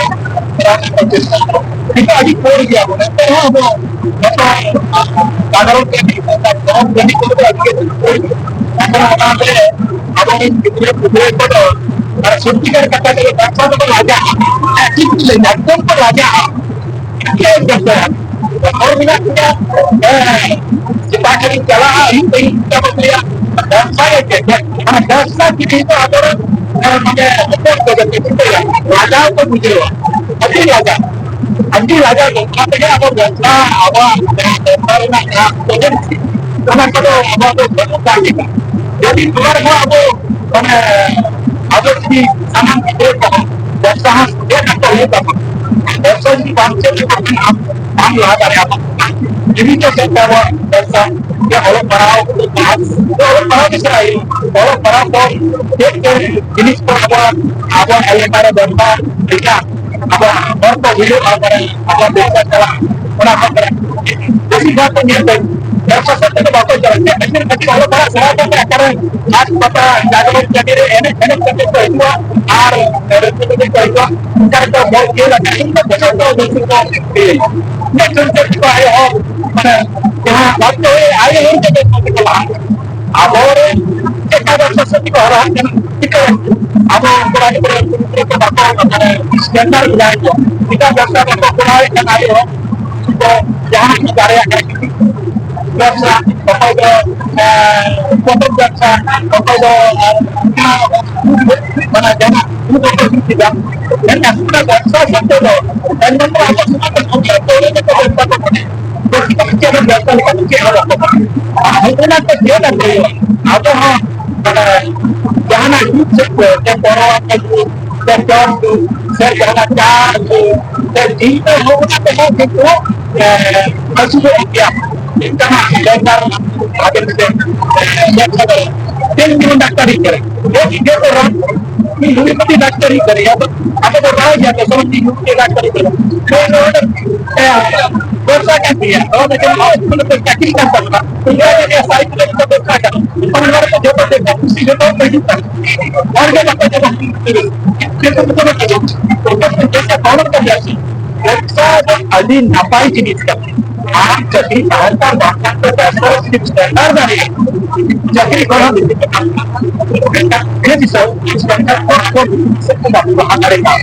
ᱪᱮᱥᱴᱟ ᱠᱚ᱾ ᱠᱤᱱᱛᱩ ᱟᱹᱰᱤ ᱠᱚᱢ ᱜᱮᱭᱟ ᱵᱚᱱ, ᱮᱱᱛᱮ ᱨᱮᱦᱚᱸ ᱟᱵᱚ ᱡᱚᱛᱚ ᱥᱟᱫᱷᱟᱨᱚᱱ ᱜᱮ ᱢᱤᱫ ᱯᱨᱚᱛᱷᱚᱢ ᱡᱟᱹᱱᱤᱡ ᱠᱚᱫᱚ ᱟᱹᱰᱤ ᱜᱮ ᱡᱩᱫᱤ ᱠᱚ ᱦᱩᱭᱩᱜᱼᱟ᱾ ᱮᱱᱠᱷᱟᱱ ᱚᱱᱟᱛᱮ ᱟᱵᱚᱨᱮᱱ ᱜᱤᱫᱽᱨᱟᱹ ᱯᱤᱫᱽᱨᱟᱹ ᱠᱚᱫᱚ ᱟᱨ ᱥᱚᱛᱭᱤᱠᱟᱨ ᱠᱟᱛᱷᱟ ᱛᱮᱜᱮ ᱵᱮᱵᱽᱥᱟ ᱫᱚᱠᱚ ᱞᱟᱡᱟᱜᱼᱟ᱾ ᱦᱮᱸ, ᱴᱷᱤᱠ ᱞᱟᱹᱭ ᱮᱫᱟ, ᱮᱠᱫᱚᱢ ᱠᱚ ᱞᱟᱡᱟᱜᱼᱟ᱾ ᱪᱮᱫ ᱮᱢ ᱵᱮᱵᱽᱥᱟᱭᱟ? ᱦᱚᱲ ᱢᱮᱱᱟᱜ ᱠᱚᱣᱟ, ᱦᱮᱸ, ᱥᱮᱛᱟᱜ ᱨᱤᱧ ᱪᱟᱞᱟᱜᱼᱟ, ᱟᱹᱭᱩᱵ ᱛᱮᱧ ᱦᱤᱡᱩᱜᱼᱟ, ᱵᱮᱵᱽᱥᱟᱭᱟ ᱪᱮᱫ? ᱚᱱᱟ ᱵᱮᱵᱽᱥᱟ ᱪᱤᱠᱟᱹ ᱫᱚ ᱟᱵᱚᱨᱮᱱ, ᱦᱮᱸ, ᱢᱟᱱᱮ ᱦᱚᱯᱚᱱ ᱠᱚᱫᱚ ᱠᱚ ᱪᱤᱠᱟᱹᱭᱟ? ᱞᱟᱡᱟᱣ ᱠᱚ ᱵᱩᱡᱷᱟᱹᱣᱟ, ᱟᱹᱰᱤ ᱞᱟᱡᱟᱣ᱾ ᱟᱹᱰᱤ ᱞᱟᱡᱟᱣ ᱜᱮ᱾ ᱚᱱᱟ ᱛᱮᱜᱮ ᱟᱵᱚ ᱵᱮᱵᱽᱥᱟ, ᱟᱵᱚᱣᱟᱜ ᱡᱟᱦᱟᱸ ᱵᱮᱵᱽᱥᱟ ᱨᱮᱱᱟᱜ ᱡᱟᱦᱟᱸ ᱯᱨᱚᱡᱮᱠᱴ, ᱚᱱᱟ ᱠᱚᱫᱚ ᱟᱵᱚ ᱫᱚ ᱵᱟᱹᱱᱩᱜ ᱠᱟᱜ ᱜᱮᱭᱟ᱾ ᱡᱩᱫᱤ ᱱᱚᱣᱟ ᱨᱮᱦᱚᱸ ᱟᱵᱚ, ᱢᱟᱱᱮ, ᱟᱵᱚ ᱡᱩᱫᱤ ᱥᱟᱱᱟᱢ ᱜᱤᱫᱽᱨᱟᱹ ᱠᱚᱦᱚᱸ ᱵᱮᱵᱽᱥᱟ ᱦᱚᱸ ᱪᱮᱫ ᱟᱠᱚ ᱦᱩᱭᱩᱜ ᱛᱟᱵᱚᱱᱟ᱾ ᱵᱮᱵᱽᱥᱟ ᱡᱩᱫᱤ ᱵᱟᱢ ᱪᱮᱫ ᱞᱮᱠᱷᱟᱱ ᱟᱢ ᱵᱟᱢ ᱞᱟᱦᱟ ᱫᱟᱲᱮᱭᱟᱜᱼᱟ᱾ ᱡᱩᱫᱤ ᱪᱮᱫ ᱞᱮᱠᱟ ᱟᱵᱚᱣᱟᱜ ᱵᱮᱵᱽᱥᱟ ᱡᱮ ᱚᱞᱚᱜ ᱯᱟᱲᱦᱟᱣ, ᱚᱞᱚᱜ ᱯᱟᱲᱦᱟᱣ ᱜᱮ ᱥᱮᱬᱟᱭ ᱦᱩᱭᱩᱜᱼᱟ᱾ ᱚᱞᱚᱜ ᱯᱟᱲᱦᱟᱣ ᱠᱚ ᱪᱮᱫ ᱪᱮᱫ ᱡᱤᱱᱤᱥ ᱠᱚ ᱟᱵᱚᱣᱟᱜ, ᱟᱵᱚᱣᱟᱜ ᱮᱞᱟᱠᱟ ᱨᱮ ᱫᱚᱨᱠᱟᱨ, ᱮᱴᱟᱜ ᱟᱵᱚᱣᱟᱜ ᱦᱚᱲ ᱠᱚ ᱵᱩᱡᱷᱟᱹᱣ ᱯᱟᱲᱦᱟᱣ ᱫᱟᱲᱮᱭᱟᱜᱼᱟ, ᱟᱵᱚᱣᱟᱜ ᱵᱮᱵᱽᱥᱟ ᱪᱟᱞᱟᱜᱼᱟ, ᱚᱱᱟ ᱠᱚ ᱠᱚᱨᱮ ᱵᱮᱥᱤᱨ ᱵᱷᱟᱜᱽ ᱠᱚ ᱧᱮᱞ ᱛᱮ ᱵᱮᱵᱽᱥᱟ ᱥᱮᱫ ᱛᱮᱫᱚ ᱵᱟᱠᱚ ᱪᱟᱞᱟᱜ ᱠᱟᱱᱟ᱾ ᱢᱮᱥᱤᱱ ᱠᱷᱟᱹᱛᱤᱨ ᱚᱞᱚᱜ ᱯᱟᱲᱦᱟᱜ ᱥᱮᱬᱟ ᱠᱟᱛᱮ ᱚᱠᱟᱨᱮ ᱦᱟᱴ ᱯᱟᱛᱟ ᱡᱟᱜᱽᱨᱚᱱ ᱡᱟᱹᱛᱤ ᱨᱮ ᱮᱱᱮᱡ ᱮᱱᱮᱡ ᱠᱟᱛᱮ ᱠᱚ ᱦᱤᱡᱩᱜᱼᱟ ᱟᱨ ᱨᱟᱹᱥᱠᱟᱹ ᱠᱟᱛᱮ ᱠᱚ ᱦᱤᱡᱩᱜᱼᱟ᱾ ᱚᱱᱠᱟ ᱨᱮᱠᱚ ᱵᱚᱞ ᱠᱷᱮᱞ ᱟᱠᱟᱫ ᱤᱧ ᱫᱚ ᱵᱮᱥ ᱠᱚ ᱵᱮᱥ ᱠᱚ ᱤᱭᱟᱹᱭᱟ᱾ ᱤᱱᱟᱹ ᱠᱷᱟᱹᱛᱤᱨ ᱛᱮ ᱟᱭᱳ ᱦᱚᱲ ᱢᱟᱱᱮ ᱡᱟᱦᱟᱸ ᱵᱟᱫᱽᱫᱷᱚ ᱦᱩᱭ ᱟᱭᱳ ᱦᱚᱲ ᱛᱮᱜᱮ ᱠᱚ ᱞᱟᱦᱟ ᱟᱵᱚᱨᱮᱱ ᱪᱮᱫ ᱞᱮᱠᱟ ᱵᱮᱵᱽᱥᱟ ᱥᱟᱹᱛ ᱠᱚ ᱦᱟᱨᱟ ᱠᱟᱱᱟ, ᱪᱤᱠᱟᱹ ᱟᱵᱚ ᱠᱚᱲᱟ ᱜᱤᱫᱽᱨᱟᱹ ᱠᱩᱲᱤ ᱜᱤᱫᱽᱨᱟᱹ ᱠᱚ ᱵᱟᱠᱚ ᱢᱟᱱᱮ ᱥᱴᱮᱱᱰᱟᱨᱰ ᱡᱟᱦᱟᱸᱭ ᱠᱚ ᱮᱴᱟᱜ ᱵᱮᱵᱽᱥᱟ ᱵᱟᱠᱚ ᱠᱚᱨᱟᱣᱮᱫ ᱠᱟᱱᱟ, ᱟᱭᱳ ᱦᱚᱲ ᱠᱚ ᱡᱟᱦᱟᱸ ᱠᱚ ᱫᱟᱲᱮᱭᱟᱜ ᱠᱟᱱᱟ, ᱵᱮᱵᱽᱥᱟ, ᱚᱠᱚᱭ ᱫᱚ ᱮᱸ, ᱯᱚᱛᱚᱵ ᱵᱮᱵᱽᱥᱟ, ᱚᱠᱚᱭ ᱫᱚ ᱮᱸ, ᱢᱟᱱᱮ ᱡᱟᱦᱟᱸ ᱢᱮᱱᱠᱷᱟᱱ ᱚᱱᱟ ᱵᱮᱵᱽᱥᱟ ᱥᱟᱹᱛ ᱛᱮᱫᱚ ᱮᱠᱫᱚᱢ ᱟᱵᱚ ᱥᱚᱢᱟᱡᱽ ᱨᱮ ᱥᱟᱱᱛᱟᱲ ᱯᱟᱹᱣᱨᱟᱹ ᱜᱮᱠᱚ ᱵᱮᱵᱽᱥᱟ ᱠᱚ ᱠᱟᱱᱟ᱾ ᱵᱮᱵᱽᱥᱟ ᱞᱮᱠᱟ ᱪᱮᱫ ᱦᱚᱸ ᱵᱟᱠᱚ ᱠᱟᱱᱟ᱾ ᱟᱨ ᱦᱚᱸᱜᱼᱚ ᱱᱟ ᱠᱚ ᱪᱮᱫ ᱟᱠᱚ ᱦᱩᱭᱩᱜᱼᱟ᱾ ᱟᱵᱚ ᱦᱚᱸ ᱢᱟᱱᱮ ᱡᱟᱦᱟᱱᱟᱜ ᱧᱩ ᱥᱮᱫ ᱠᱚ, ᱥᱮ ᱯᱟᱹᱣᱨᱟᱹ ᱧᱩ, ᱥᱮ ᱡᱚᱢ ᱧᱩ, ᱥᱮ ᱡᱟᱦᱟᱱᱟᱜ ᱪᱟ ᱧᱩ, ᱥᱮ ᱡᱤᱞ ᱠᱚ, ᱦᱚᱸᱜᱼᱚ ᱱᱟ ᱠᱚᱦᱚᱸ ᱠᱤᱱᱛᱩ, ᱮ, ᱟᱹᱥᱩᱞᱚᱜ ᱜᱮᱭᱟ᱾ ᱢᱤᱫᱴᱟᱝ ᱞᱮᱱᱰᱟᱨ ᱵᱷᱟᱜᱮ ᱢᱤᱫᱴᱮᱱ, ᱮ, ᱵᱮᱵᱽᱥᱟ ᱫᱟᱲᱮᱭᱟᱜᱼᱟ᱾ ᱛᱮᱦᱮᱧ ᱡᱮᱢᱚᱱ ᱰᱟᱠᱛᱟᱨᱤ ᱠᱟᱱᱟ᱾ ᱛᱮᱦᱮᱧ ᱤᱧ ᱜᱮ ᱠᱚ ᱨᱟᱱ, ᱩᱱᱤ ᱦᱳᱢᱤᱣᱯᱮᱛᱷᱤ ᱰᱟᱠᱛᱟᱨᱤ ᱠᱟᱱᱟ᱾ ᱟᱫᱚ ᱟᱵᱚ ᱫᱚ ᱵᱟᱲᱟᱭ ᱜᱮᱭᱟ ᱛᱚ, ᱥᱚᱢᱚᱭ ᱤᱧ ᱦᱳᱢᱤᱣᱯᱮᱛᱷᱤ ᱰᱟᱠᱛᱟᱨᱤ ᱠᱟᱱᱟ᱾ ᱛᱮᱦᱮᱧ ᱫᱚ ᱚᱸᱰᱮ, ᱮ, ᱵᱮᱵᱽᱥᱟ ᱠᱟᱱ ᱜᱮᱭᱟ᱾ ᱱᱚᱣᱟ ᱫᱚ ᱡᱮᱢᱚᱱ ᱦᱚᱸᱜᱼᱚᱭ ᱪᱟᱹᱠᱨᱤ ᱠᱟᱱ ᱛᱟᱵᱚᱱᱟ᱾ ᱤᱧ ᱫᱚ ᱡᱮ ᱥᱟᱭᱤᱰ ᱨᱮ ᱢᱤᱫᱴᱟᱝ ᱵᱮᱵᱽᱥᱟ ᱠᱟᱱᱟ᱾ ᱚᱱᱟ ᱫᱚ ᱡᱚᱛᱚ ᱫᱮᱠᱟ ᱯᱩᱥᱤ ᱡᱚᱛᱚ ᱠᱚ ᱦᱤᱡᱩᱜ ᱠᱟᱱᱟ᱾ ᱦᱚᱲ ᱜᱮ ᱵᱟᱠᱚ ᱧᱟᱢᱚᱜ ᱠᱟᱱᱟ᱾ ᱪᱮᱫ ᱠᱚ ᱢᱮᱛᱟᱜᱼᱟ? ᱵᱮᱵᱽᱥᱟ ᱫᱚ ᱟᱹᱰᱤ ᱱᱟᱯᱟᱭ ᱡᱤᱱᱤᱥ ᱠᱟᱱᱟ᱾ ᱟᱢ ᱪᱟᱹᱠᱨᱤ ᱛᱟᱦᱮᱱ ᱛᱟᱢ ᱵᱟᱝ ᱛᱟᱦᱮᱱ ᱛᱟᱢ, ᱵᱮᱵᱽᱥᱟ ᱨᱮ ᱡᱩᱫᱤ ᱥᱮᱴᱮᱨ ᱫᱟᱲᱮᱭᱟᱜᱼᱟ, ᱪᱟᱹᱠᱨᱤ ᱠᱚᱨᱟᱣ ᱞᱟᱹᱜᱤᱫ ᱛᱮ ᱢᱮᱱᱠᱷᱟᱱ ᱵᱮᱥ ᱦᱤᱥᱟᱹᱵ ᱥᱮᱴᱮᱨ ᱠᱚ ᱵᱟᱝ ᱞᱟᱦᱟ ᱫᱟᱲᱮᱭᱟᱜᱼᱟ᱾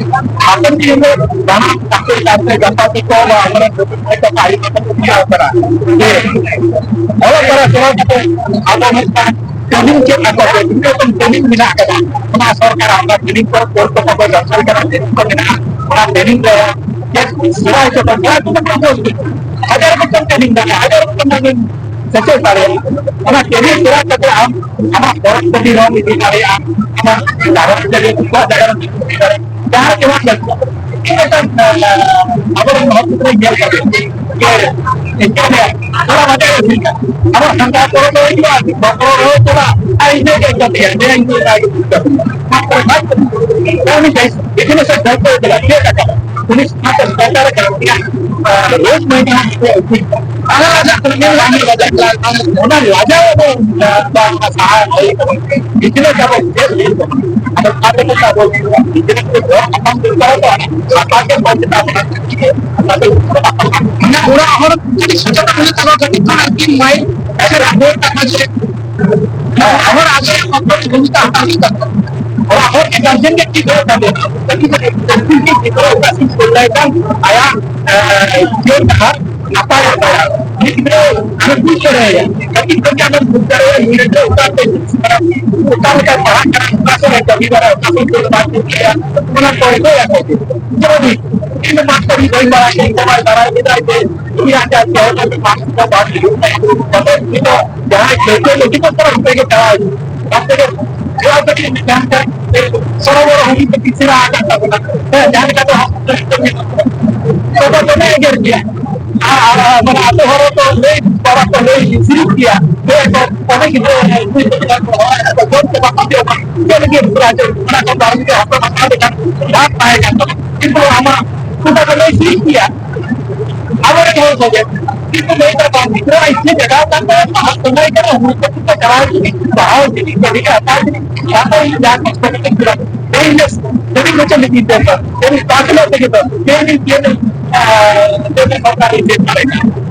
ᱦᱟᱯᱮᱱ ᱫᱤᱱ ᱨᱮ ᱡᱟᱦᱟᱸ ᱪᱟᱹᱠᱨᱤ ᱠᱟᱛᱮ ᱜᱟᱯᱟ ᱛᱮᱠᱚ ᱵᱟ ᱟᱵᱚᱨᱮᱱ ᱵᱟᱹᱵᱩ ᱠᱚ ᱠᱚ ᱟᱭᱳ ᱵᱟᱵᱟ ᱠᱚ ᱵᱩᱡᱷᱟᱹᱣ ᱠᱟᱱᱟ ᱡᱮ ᱚᱞᱚᱜ ᱯᱟᱲᱦᱟᱣ ᱥᱮᱬᱟ ᱠᱟᱛᱮ ᱟᱵᱚ ᱢᱤᱫᱴᱟᱝ ᱴᱨᱮᱱᱤᱝ ᱪᱮᱫ ᱟᱠᱚ ᱯᱮ, ᱛᱤᱱᱟᱹᱜ ᱜᱟᱱ ᱴᱨᱮᱱᱤᱝ ᱢᱮᱱᱟᱜ ᱟᱠᱟᱫᱟ, ᱚᱱᱟ ᱥᱚᱨᱠᱟᱨᱟᱜ ᱚᱱᱟ ᱴᱨᱮᱱᱤᱝ ᱠᱚ ᱠᱳᱞ ᱠᱟᱛᱮ ᱠᱚ ᱫᱚᱨᱠᱟᱨ ᱠᱟᱱᱟ, ᱴᱨᱮᱱᱤᱝ ᱠᱚ ᱢᱮᱱᱟᱜᱼᱟ, ᱚᱱᱟ ᱴᱨᱮᱱᱤᱝ ᱨᱮ ᱪᱮᱫ ᱥᱮᱬᱟ ᱦᱚᱪᱚ ᱠᱚ, ᱡᱟᱦᱟᱸ ᱛᱤᱱᱟᱹᱜ ᱠᱚ ᱵᱩᱡᱽ, ᱦᱟᱡᱟᱨ ᱨᱚᱠᱚᱢ ᱴᱨᱮᱱᱤᱝ ᱢᱮᱱᱟᱜᱼᱟ, ᱦᱟᱡᱟᱨ ᱨᱚᱠᱚᱢ ᱴᱨᱮᱱᱤᱝ ᱥᱮᱪᱮᱫ ᱫᱟᱲᱮᱭᱟᱜᱼᱟ᱾ ᱚᱱᱟ ᱴᱨᱮᱱᱤᱝ ᱠᱚᱨᱟᱣ ᱠᱟᱛᱮ ᱟᱢ ᱟᱢᱟᱜ ᱯᱚᱨᱚᱵᱽ ᱯᱟᱹᱛᱤ ᱦᱚᱸᱢ ᱤᱫᱤ ᱫᱟᱲᱮᱭᱟᱜᱼᱟ, ᱟᱢᱟᱜ ᱜᱷᱟᱨᱚᱸᱡᱽ ᱞᱟᱹᱜᱤᱫ ᱩᱱᱠᱩᱣᱟᱜ ᱡᱟᱭᱜᱟ ᱨᱮᱢ ᱤᱫᱤ ᱫᱟᱲᱮᱭᱟᱜᱼᱟ᱾ ᱡᱟᱦᱟᱸ ᱜᱮ ᱵᱟᱝ ᱞᱟᱹᱠᱛᱤ, ᱢᱤᱫᱴᱟᱝ, ᱟᱵᱚᱨᱮᱱ ᱦᱚᱲ ᱠᱚ ᱧᱮᱞ ᱠᱟᱛᱮ ᱡᱮ ᱮᱠᱟᱞ ᱜᱮ ᱛᱷᱚᱲᱟ ᱢᱟᱡᱟ ᱜᱮ ᱦᱩᱭ ᱠᱟᱱᱟ᱾ ᱟᱵᱚ ᱥᱟᱱᱛᱟᱲ ᱯᱚᱨᱚᱵᱽ ᱫᱚ ᱦᱩᱭᱩᱜᱼᱟ, ᱵᱚᱠᱨᱚ ᱨᱚᱦᱚᱭ ᱪᱟᱞᱟᱜ ᱟᱨ ᱤᱱᱟᱹ ᱜᱮ ᱠᱟᱹᱢᱤᱭᱟ, ᱡᱮ ᱤᱧ ᱫᱚ ᱚᱱᱟ ᱜᱮ ᱠᱟᱹᱢᱤ᱾ ᱚᱱᱟ ᱠᱚᱨᱮ ᱵᱟᱝ ᱠᱟᱹᱢᱤ᱾ ᱩᱱᱤ ᱡᱟᱭ-, ᱡᱮᱠᱳᱱᱳ ᱥᱮᱫ ᱫᱟᱭᱤᱛᱛᱚ ᱪᱟᱞᱟᱜ, ᱪᱮᱫ ᱞᱮᱠᱟ? ᱩᱱᱤ ᱥᱟᱶᱛᱮ ᱥᱮᱴᱮᱨ ᱠᱟᱱ ᱜᱮᱭᱟ᱾ ᱨᱳᱡᱽ ᱢᱟᱹᱭᱱᱟᱹ ᱦᱚᱸ ᱩᱱᱠᱩ ᱚᱱᱟ ᱞᱟᱡᱟᱣ ᱠᱚ ᱧᱮᱞ ᱞᱟᱡᱟᱣ ᱚᱱᱟ ᱞᱟᱡᱟᱣ ᱫᱚ ᱥᱟᱦᱟ ᱦᱩᱭ ᱠᱟᱱᱟ᱾ ᱜᱤᱫᱽᱨᱟᱹ ᱡᱟᱵᱚ ᱪᱮᱫ ᱦᱩᱭᱩᱜ ᱠᱟᱱᱟ? ᱟᱫᱚ ᱚᱱᱟ ᱛᱮᱜᱮ ᱟᱵᱚ ᱜᱤᱫᱽᱨᱟᱹ ᱠᱚ ᱟᱯᱟᱱ ᱫᱚᱨᱠᱟᱨ ᱫᱚ ᱟᱯᱟᱱ ᱜᱮ ᱯᱟᱱᱛᱮ ᱛᱟᱵᱚᱱᱟ᱾ ᱟᱫᱚ ᱚᱱᱟ ᱚᱲᱟᱜ ᱦᱚᱲ ᱠᱟᱹᱴᱤᱡ ᱥᱚᱪᱮᱛᱚᱱ ᱦᱩᱭᱩᱜ ᱛᱟᱠᱚᱣᱟ, ᱠᱟᱹᱴᱤᱡ ᱠᱷᱚᱱ ᱟᱹᱠᱤᱱ ᱢᱟᱭ ᱮᱠᱷᱮᱱ ᱟᱵᱚ ᱠᱟᱛᱷᱟ ᱡᱮ ᱦᱮᱸ, ᱟᱵᱚ ᱟᱜᱮ ᱚᱠᱚᱭ ᱵᱷᱩᱢᱤᱠᱟ ᱦᱟᱛᱟᱣ ᱦᱩᱭᱩᱜ ᱛᱟᱵᱚᱱᱟ᱾ ᱚᱲᱟᱜ ᱦᱚᱲ ᱜᱮ ᱜᱟᱨᱡᱮᱱ ᱜᱮ ᱴᱷᱤᱠ ᱦᱩᱭᱩᱜ ᱛᱟᱵᱚᱱᱟ᱾ ᱠᱟᱹᱴᱤᱡ ᱠᱟᱹᱴᱤᱡ ᱜᱤᱫᱽᱨᱟᱹ ᱚᱠᱟ ᱥᱮᱫ ᱠᱩᱞ ᱞᱮᱠᱷᱟᱱ ᱟᱭᱟᱜ, ᱮ, ᱡᱤᱭᱚᱱ ᱰᱟᱦᱟᱨ ᱱᱟᱯᱟᱭᱚᱜ ᱛᱟᱭᱟ᱾ ᱩᱱᱤ ᱜᱤᱫᱽᱨᱟᱹ ᱟᱨᱚ ᱵᱩᱡᱽ ᱫᱟᱲᱮᱭᱟᱭᱟ᱾ ᱠᱟᱹᱴᱤᱡ ᱠᱷᱚᱱ ᱜᱮ ᱟᱵᱚ ᱵᱩᱡᱽ ᱫᱟᱲᱮᱭᱟᱭᱟ, ᱩᱱᱤ ᱜᱤᱫᱽᱨᱟᱹ ᱚᱠᱟ ᱥᱮᱫ, ᱚᱠᱟ ᱞᱮᱠᱟ ᱯᱟᱲᱦᱟᱜ ᱠᱟᱱᱟ, ᱚᱠᱟ ᱥᱮᱫ ᱮ ᱠᱟᱹᱢᱤ ᱫᱟᱲᱮᱭᱟᱜᱼᱟ, ᱚᱠᱟ ᱥᱮᱫ ᱫᱚ ᱵᱟᱭ ᱠᱩᱥᱤᱭᱟᱜᱼᱟ, ᱚᱱᱟ ᱠᱚ ᱤᱫᱤᱭᱟᱠᱚ᱾ ᱡᱮᱢᱚᱱ ᱤᱧ ᱫᱚ ᱢᱟᱥᱴᱟᱨ ᱤᱧ ᱵᱟᱹᱧ ᱵᱟᱲᱟᱭᱟ, ᱤᱧ ᱫᱚ ᱵᱟᱭ ᱵᱟᱲᱟᱭ ᱠᱮᱫᱟ ᱡᱮ ᱩᱱᱤᱭᱟᱜ ᱡᱟ ᱪᱮᱦᱨᱟ ᱫᱚ ᱢᱟᱥᱴᱟᱨ ᱫᱚ ᱵᱟᱝ ᱦᱩᱭᱩᱜ ᱛᱟᱭᱟ᱾ ᱛᱚᱵᱮ ᱩᱱᱤ ᱫᱚ ᱡᱟᱦᱟᱸᱭ ᱠᱟᱹᱭᱠᱟᱹ ᱞᱟᱹᱜᱤᱫ ᱫᱚ ᱚᱱᱛᱮ ᱜᱮ ᱪᱟᱞᱟᱣ ᱦᱩᱭᱩᱜᱼᱟ᱾ ᱚᱱᱛᱮ ᱜᱮ ᱪᱟᱞᱟᱣ ᱠᱟᱛᱮ ᱡᱟᱦᱟᱸ ᱞᱮᱠᱟ ᱥᱚᱨᱚᱵᱚᱨᱚ ᱦᱩᱭ ᱠᱟᱛᱮ ᱥᱮᱬᱟ ᱟᱠᱟᱫ ᱛᱟᱵᱚᱱᱟ᱾ ᱦᱮᱸ, ᱡᱟᱦᱟᱸ ᱞᱮᱠᱟ ᱫᱚ ᱛᱚᱵᱮ ᱫᱚᱢᱮ ᱮᱜᱮᱨ ᱜᱮᱭᱟ᱾ ᱟᱨ, ᱟᱨ, ᱢᱟᱱᱮ ᱟᱛᱳ ᱦᱚᱲ ᱠᱚ ᱞᱟᱹᱭ ᱵᱟᱲᱟ ᱠᱚ ᱞᱟᱹᱭ ᱥᱤᱨᱤᱯ ᱜᱮᱭᱟ᱾ ᱦᱮᱸ, ᱛᱚ ᱚᱱᱮ ᱜᱤᱫᱽᱨᱟᱹ ᱦᱚᱲ ᱠᱚ ᱡᱚᱢ ᱠᱚ ᱵᱟᱠᱚ ᱡᱚᱢᱟ᱾ ᱪᱮᱫ ᱞᱟᱹᱜᱤᱫ ᱵᱩᱨᱟ ᱡᱚᱢ? ᱚᱱᱟ ᱠᱚ ᱵᱟᱝ ᱜᱮ ᱦᱟᱯᱲᱟᱢ ᱦᱟᱯᱲᱟᱢ ᱞᱮᱠᱟᱱ ᱵᱷᱟᱜᱽ ᱛᱟᱦᱮᱸ ᱠᱟᱱ ᱛᱟᱵᱚᱱᱟ᱾ ᱠᱤᱱᱛᱩ ᱟᱢᱟᱜ ᱩᱱᱠᱩ ᱫᱚ ᱞᱟᱹᱭ ᱥᱤᱨᱤᱯ ᱜᱮᱭᱟ᱾ ᱟᱵᱚᱨᱮᱱ ᱦᱚᱲ ᱠᱚᱜᱮ ᱠᱤᱱᱛᱩ ᱞᱟᱹᱭ ᱛᱟᱠᱚᱣᱟ ᱜᱤᱫᱽᱨᱟᱹ ᱤᱪᱪᱷᱟᱹ ᱡᱟᱜᱟᱣ ᱠᱟᱱ ᱛᱟᱭᱟ, ᱯᱟᱲᱦᱟᱜ ᱥᱟᱱᱟᱭᱮ ᱠᱟᱱᱟ, ᱦᱩᱲᱩ ᱠᱚ ᱪᱟᱞᱟᱣ ᱪᱤᱱᱤ, ᱯᱟᱲᱦᱟᱣ ᱪᱤᱱᱤ, ᱠᱟᱹᱢᱤ ᱠᱟᱛᱷᱟ ᱪᱤᱱᱤ, ᱡᱟᱦᱟᱸ ᱠᱚ ᱤᱧ ᱡᱟᱦᱟᱸ ᱠᱚ ᱠᱟᱹᱢᱤ ᱠᱟᱱᱟ, ᱤᱧ ᱫᱚ ᱡᱟᱹᱱᱤᱡ ᱢᱤᱫ ᱫᱚ ᱡᱟᱹᱱᱤᱡ ᱯᱟᱥ ᱦᱤᱞᱳᱜ ᱛᱮᱜᱮ ᱫᱚ ᱡᱟᱹᱱᱤᱡ ᱡᱟᱹᱱᱤᱡ, ᱟᱨ, ᱡᱟᱹᱱᱤᱡ ᱥᱚᱨᱠᱟᱨ ᱤᱧ ᱪᱮᱫ ᱫᱟᱲᱮᱭᱟᱜᱼᱟ᱾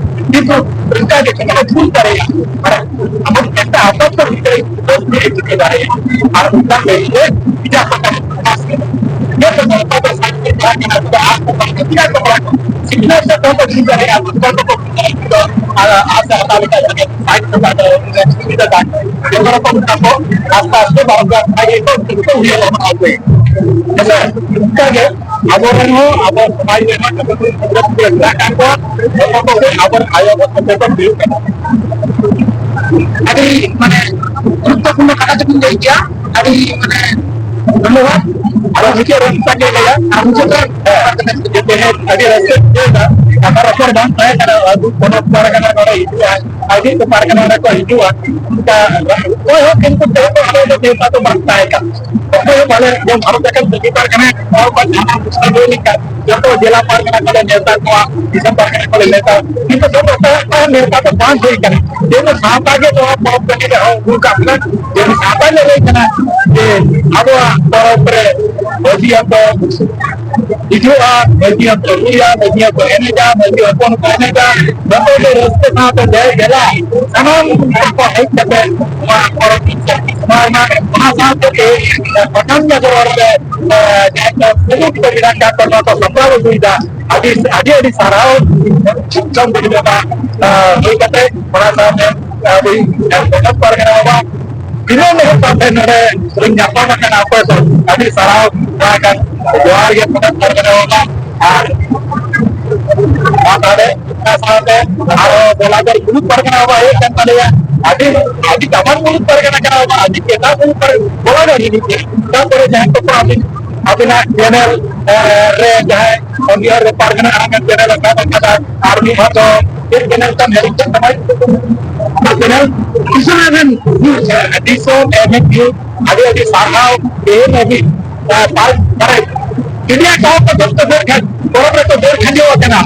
ᱠᱤᱱᱛᱩ ᱚᱱᱠᱟ ᱜᱮ ᱡᱟᱦᱟᱸ ᱵᱷᱩᱞ ᱫᱟᱲᱮᱭᱟᱜᱼᱟ, ᱢᱟᱱᱮ ᱟᱵᱚ ᱪᱮᱥᱴᱟ ᱟᱵᱚ ᱛᱚ ᱜᱤᱫᱽᱨᱟᱹ ᱜᱤᱫᱽᱨᱟᱹ ᱪᱤᱠᱟᱹ ᱫᱟᱲᱮᱭᱟᱜᱼᱟ᱾ ᱟᱨ ᱚᱱᱠᱟ ᱞᱟᱹᱜᱤᱫ ᱛᱮ ᱤᱧᱟᱹᱜ ᱯᱟᱥ ᱠᱮᱫᱟ᱾ ᱡᱚᱛᱚ ᱥᱚᱨᱠᱟᱨ ᱫᱚ ᱥᱟᱱᱛᱟᱲ ᱯᱟᱲᱦᱟᱜ ᱠᱟᱱᱟ, ᱛᱚᱵᱮ ᱟᱨ ᱠᱚ ᱯᱟᱲᱦᱟᱜ ᱠᱟᱱᱟ, ᱪᱮᱫᱟᱜ ᱠᱚ ᱯᱟᱲᱦᱟᱜ ᱠᱟᱱᱟ? ᱥᱤᱠᱷᱱᱟᱹᱛ ᱥᱮᱫ ᱠᱷᱚᱱ ᱠᱚ ᱵᱩᱡᱽ ᱫᱟᱲᱮᱭᱟᱜᱼᱟ, ᱥᱚᱨᱠᱟᱨ ᱫᱚᱠᱚ ᱵᱩᱡᱽ ᱫᱟᱲᱮᱭᱟᱜᱼᱟ᱾ ᱟᱨ ᱟᱥᱟ ᱦᱟᱛᱟᱣ ᱞᱮᱠᱟ ᱡᱟᱦᱟᱸ ᱥᱟᱴ ᱴᱟᱠᱟ ᱫᱚ ᱥᱩᱵᱤᱫᱷᱟ ᱫᱟᱱ ᱡᱚᱛᱚ ᱨᱚᱠᱚᱢ ᱛᱟᱠᱚ ᱟᱥᱛᱮ ᱟᱥᱛᱮ ᱵᱟᱨᱚ ᱦᱟᱡᱟᱨ ᱴᱟᱠᱟ ᱜᱮᱠᱚ ᱩᱱᱠᱩ ᱠᱚ ᱩᱭᱦᱟᱹᱨ ᱵᱷᱟᱵᱽᱱᱟ ᱟᱹᱜᱩᱭᱟ᱾ ᱦᱮᱸᱥᱮ? ᱚᱱᱠᱟᱜᱮ ᱟᱵᱚᱨᱮᱱ ᱦᱚᱸ ᱟᱵᱚ ᱥᱚᱢᱟᱡᱽ ᱨᱮᱱ ᱦᱚᱸ ᱡᱚᱛᱚ ᱠᱚ ᱜᱤᱫᱽᱨᱟᱹ ᱯᱤᱫᱽᱨᱟᱹ ᱢᱮᱱᱟᱜ ᱟᱠᱟᱫ ᱠᱚᱣᱟ, ᱡᱚᱛᱚ ᱠᱚᱜᱮ ᱟᱵᱚᱨᱮᱱ ᱟᱭᱳ ᱵᱟᱵᱟ ᱥᱚᱪᱮᱛᱚᱱ ᱦᱩᱭᱩᱜ ᱠᱟᱱᱟ᱾ ᱟᱹᱰᱤ ᱢᱟᱱᱮ ᱜᱩᱨᱩᱛᱛᱚᱯᱩᱨᱱᱚ ᱠᱟᱛᱷᱟ ᱪᱮᱫ ᱵᱤᱱ ᱞᱟᱹᱭ ᱠᱮᱜᱼᱟ, ᱟᱹᱰᱤ ᱢᱟᱱᱮ ᱫᱷᱚᱱᱭᱚᱵᱟᱫ᱾ ᱟᱨ ᱢᱩᱪᱟᱹᱫ ᱨᱮ ᱢᱤᱫᱴᱟᱝ ᱜᱮ ᱞᱟᱹᱭᱟ, ᱟᱨ ᱢᱩᱪᱟᱹᱫ ᱨᱮ ᱦᱮᱸ, ᱡᱮ ᱛᱮᱦᱮᱧ ᱟᱹᱰᱤ ᱨᱟᱹᱥᱠᱟᱹ ᱵᱩᱡᱷᱟᱹᱣ ᱮᱱᱟ, ᱠᱟᱛᱷᱟ ᱨᱚᱯᱚᱲ ᱵᱟᱝ ᱛᱟᱦᱮᱸ ᱠᱟᱱᱟ, ᱟᱹᱜᱩ ᱯᱚᱱᱚᱛ ᱯᱟᱨᱜᱟᱱᱟ ᱱᱚᱰᱮ ᱦᱤᱡᱩᱜᱼᱟ, ᱟᱹᱰᱤ ᱠᱚ ᱯᱟᱨᱜᱟᱱᱟ ᱱᱚᱰᱮ ᱠᱚ ᱦᱤᱡᱩᱜᱼᱟ, ᱚᱱᱠᱟ ᱚᱠᱚᱭ ᱦᱚᱸ ᱠᱤᱱᱛᱩ ᱛᱮᱦᱮᱧ ᱫᱚ ᱟᱞᱮ ᱫᱚ ᱱᱮᱣᱛᱟ ᱫᱚ ᱵᱟᱝ ᱛᱟᱦᱮᱸ ᱠᱟᱱᱟ᱾ ᱚᱠᱚᱭ ᱦᱚᱸ ᱵᱟᱞᱮ, ᱡᱮᱢᱚᱱ ᱵᱷᱟᱨᱚᱛ ᱡᱟᱠᱟᱛ ᱢᱟᱹᱡᱷᱤ ᱯᱟᱨᱜᱟᱱᱟ, ᱱᱚᱣᱟ ᱠᱚ ᱡᱟᱦᱟᱸ ᱥᱟᱹᱜᱟᱹᱭ ᱞᱮᱠᱟ, ᱡᱚᱛᱚ ᱡᱮᱞᱟ ᱯᱟᱨᱜᱟᱱᱟ ᱠᱚᱞᱮ ᱱᱮᱣᱛᱟ ᱠᱚᱣᱟ, ᱫᱤᱥᱚᱢ ᱯᱟᱨᱜᱟᱱᱟ ᱠᱚᱞᱮ ᱱᱮᱣᱛᱟ᱾ ᱠᱤᱱᱛᱩ ᱡᱚᱛᱚ ᱚᱠᱟ ᱱᱮᱣᱛᱟ ᱫᱚ ᱵᱟᱝ ᱦᱩᱭ ᱠᱟᱱᱟ᱾ ᱡᱮᱦᱮᱛᱩ ᱥᱟᱶᱛᱟ ᱜᱮ ᱱᱚᱣᱟ ᱯᱚᱨᱚᱵᱽ ᱠᱟᱹᱢᱤ ᱨᱮ ᱦᱚᱸ ᱟᱹᱜᱩ ᱠᱟᱜ ᱵᱚᱱᱟ᱾ ᱡᱮᱦᱮᱛᱩ ᱥᱟᱶᱛᱟ ᱞᱮ ᱞᱟᱹᱭ ᱠᱟᱱᱟ ᱡᱮ ᱟᱵᱚᱣᱟᱜ ᱯᱚᱨᱚᱵᱽ ᱨᱮ ᱢᱟᱹᱡᱷᱤ ᱦᱚᱸᱠᱚ ᱦᱤᱡᱩᱜᱼᱟ, ᱢᱟᱹᱡᱷᱤ ᱦᱚᱸᱠᱚ ᱨᱩᱭᱟ, ᱢᱟᱹᱡᱷᱤ ᱦᱚᱸᱠᱚ ᱮᱱᱮᱡᱟ, ᱢᱟᱹᱡᱷᱤ ᱦᱚᱯᱚᱱ ᱦᱚᱸᱠᱚ ᱮᱱᱮᱡᱟ᱾ ᱡᱚᱛᱚ ᱜᱮ ᱨᱟᱹᱥᱠᱟᱹ ᱥᱟᱶᱛᱮ ᱫᱮᱡ ᱫᱮᱞᱟ ᱥᱟᱱᱟᱢ ᱠᱚ ᱦᱮᱡ ᱠᱟᱛᱮ ᱱᱚᱣᱟ ᱯᱚᱨᱚᱵᱽ ᱱᱚᱣᱟ ᱨᱮᱱᱟᱜ ᱚᱱᱟ ᱥᱟᱶᱛᱮ ᱛᱮᱦᱮᱧ ᱯᱟᱴᱟᱱ ᱡᱟᱭᱜᱟ ᱨᱮ, ᱮ, ᱡᱟᱦᱟᱸ ᱠᱚ ᱠᱷᱮᱞᱳᱰ ᱠᱚ ᱢᱮᱱᱟᱜ ᱟᱠᱟᱫ ᱠᱚ, ᱱᱚᱣᱟ ᱠᱚ ᱥᱟᱯᱲᱟᱣ ᱟᱹᱜᱩᱭᱮᱫᱟ᱾ ᱟᱹᱰᱤ, ᱟᱹᱰᱤ, ᱟᱹᱰᱤ ᱥᱟᱨᱦᱟᱣ᱾ ᱫᱤᱥᱚᱢ ᱜᱩᱨᱩ ᱵᱟᱵᱟ, ᱮ, ᱦᱩᱭ ᱠᱟᱛᱮ ᱚᱱᱟ ᱥᱟᱶᱛᱮ ᱟᱹᱰᱤ ᱯᱚᱱᱚᱛ ᱯᱟᱨᱜᱟᱱᱟ ᱵᱟᱵᱟ ᱵᱤᱱᱟᱹ ᱢᱮᱦᱱᱚᱛ ᱛᱮ ᱱᱚᱰᱮ ᱧᱟᱯᱟᱢ ᱟᱠᱟᱱᱟ ᱚᱠᱚᱭ ᱠᱚ᱾ ᱟᱹᱰᱤ ᱥᱟᱨᱦᱟᱣ ᱡᱚᱦᱟᱨ ᱜᱮ ᱯᱚᱱᱚᱛ ᱯᱟᱨᱜᱟᱱᱟ ᱵᱟᱵᱟ᱾ ᱟᱨ ᱢᱟ ᱛᱟᱦᱞᱮ ᱚᱱᱟ ᱥᱟᱶᱛᱮ ᱟᱨᱦᱚᱸ ᱵᱚᱞᱟᱜᱚᱲ ᱢᱩᱞᱩᱠ ᱯᱟᱨᱜᱟᱱᱟ ᱵᱟᱵᱟ ᱦᱮᱡ ᱠᱟᱱ ᱛᱟᱞᱮᱭᱟ᱾ ᱟᱹᱰᱤ, ᱟᱹᱰᱤ ᱫᱟᱢᱟᱱ ᱢᱩᱞᱩᱠ ᱯᱟᱨᱜᱟᱱᱟ ᱠᱟᱱᱟ ᱵᱟᱵᱟ, ᱟᱹᱰᱤ ᱪᱮᱛᱟᱱ ᱢᱩᱞᱩᱠ ᱯᱟᱨᱜᱟᱱᱟ ᱵᱚᱞᱟᱜᱚᱲ ᱨᱤᱱᱤᱡ ᱜᱮ᱾ ᱛᱟᱨᱯᱚᱨᱮ ᱡᱟᱦᱟᱸᱭ ᱠᱚ ᱟᱹᱵᱤᱱ, ᱟᱹᱵᱤᱱᱟᱜ ᱪᱮᱱᱮᱞ, ᱮ, ᱨᱮ ᱡᱟᱦᱟᱸᱭ ᱚᱱᱰᱤᱦᱟᱨ ᱨᱮ ᱯᱟᱨᱜᱟᱱᱟ ᱟᱲᱟᱝ ᱪᱮᱱᱮᱞ ᱨᱟᱠᱟᱵ ᱟᱠᱟᱫᱟ, ᱟᱨ ᱢᱤᱫ ᱦᱚᱲ ᱫᱚ ᱪᱮᱫ ᱪᱮᱱᱮᱞ ᱛᱟᱢ ᱦᱮᱡ ᱠᱟᱱ ᱛᱟᱢᱟ? ᱚᱱᱟ ᱪᱮᱱᱮᱞ ᱫᱤᱥᱚᱢ ᱮᱵᱷᱮᱱ ᱱᱤᱭᱩᱡᱽ, ᱫᱤᱥᱚᱢ ᱮᱵᱷᱮᱱ ᱱᱤᱭᱩᱡᱽ, ᱟᱹᱰᱤ ᱟᱹᱰᱤ ᱥᱟᱨᱦᱟᱣ᱾ ᱛᱮᱦᱮᱧ ᱦᱟᱹᱵᱤᱡ, ᱮ, ᱯᱟᱨ-, ᱢᱟᱱᱮ ᱢᱤᱰᱤᱭᱟ ᱠᱚᱦᱚᱸ ᱠᱚ ᱡᱚᱛᱚ ᱫᱟᱹᱲ ᱠᱷᱟᱱ ᱯᱚᱨᱚᱵᱽ ᱨᱮᱠᱚ ᱫᱟᱹᱲ ᱠᱷᱟᱸᱡᱚ ᱟᱠᱟᱱᱟ᱾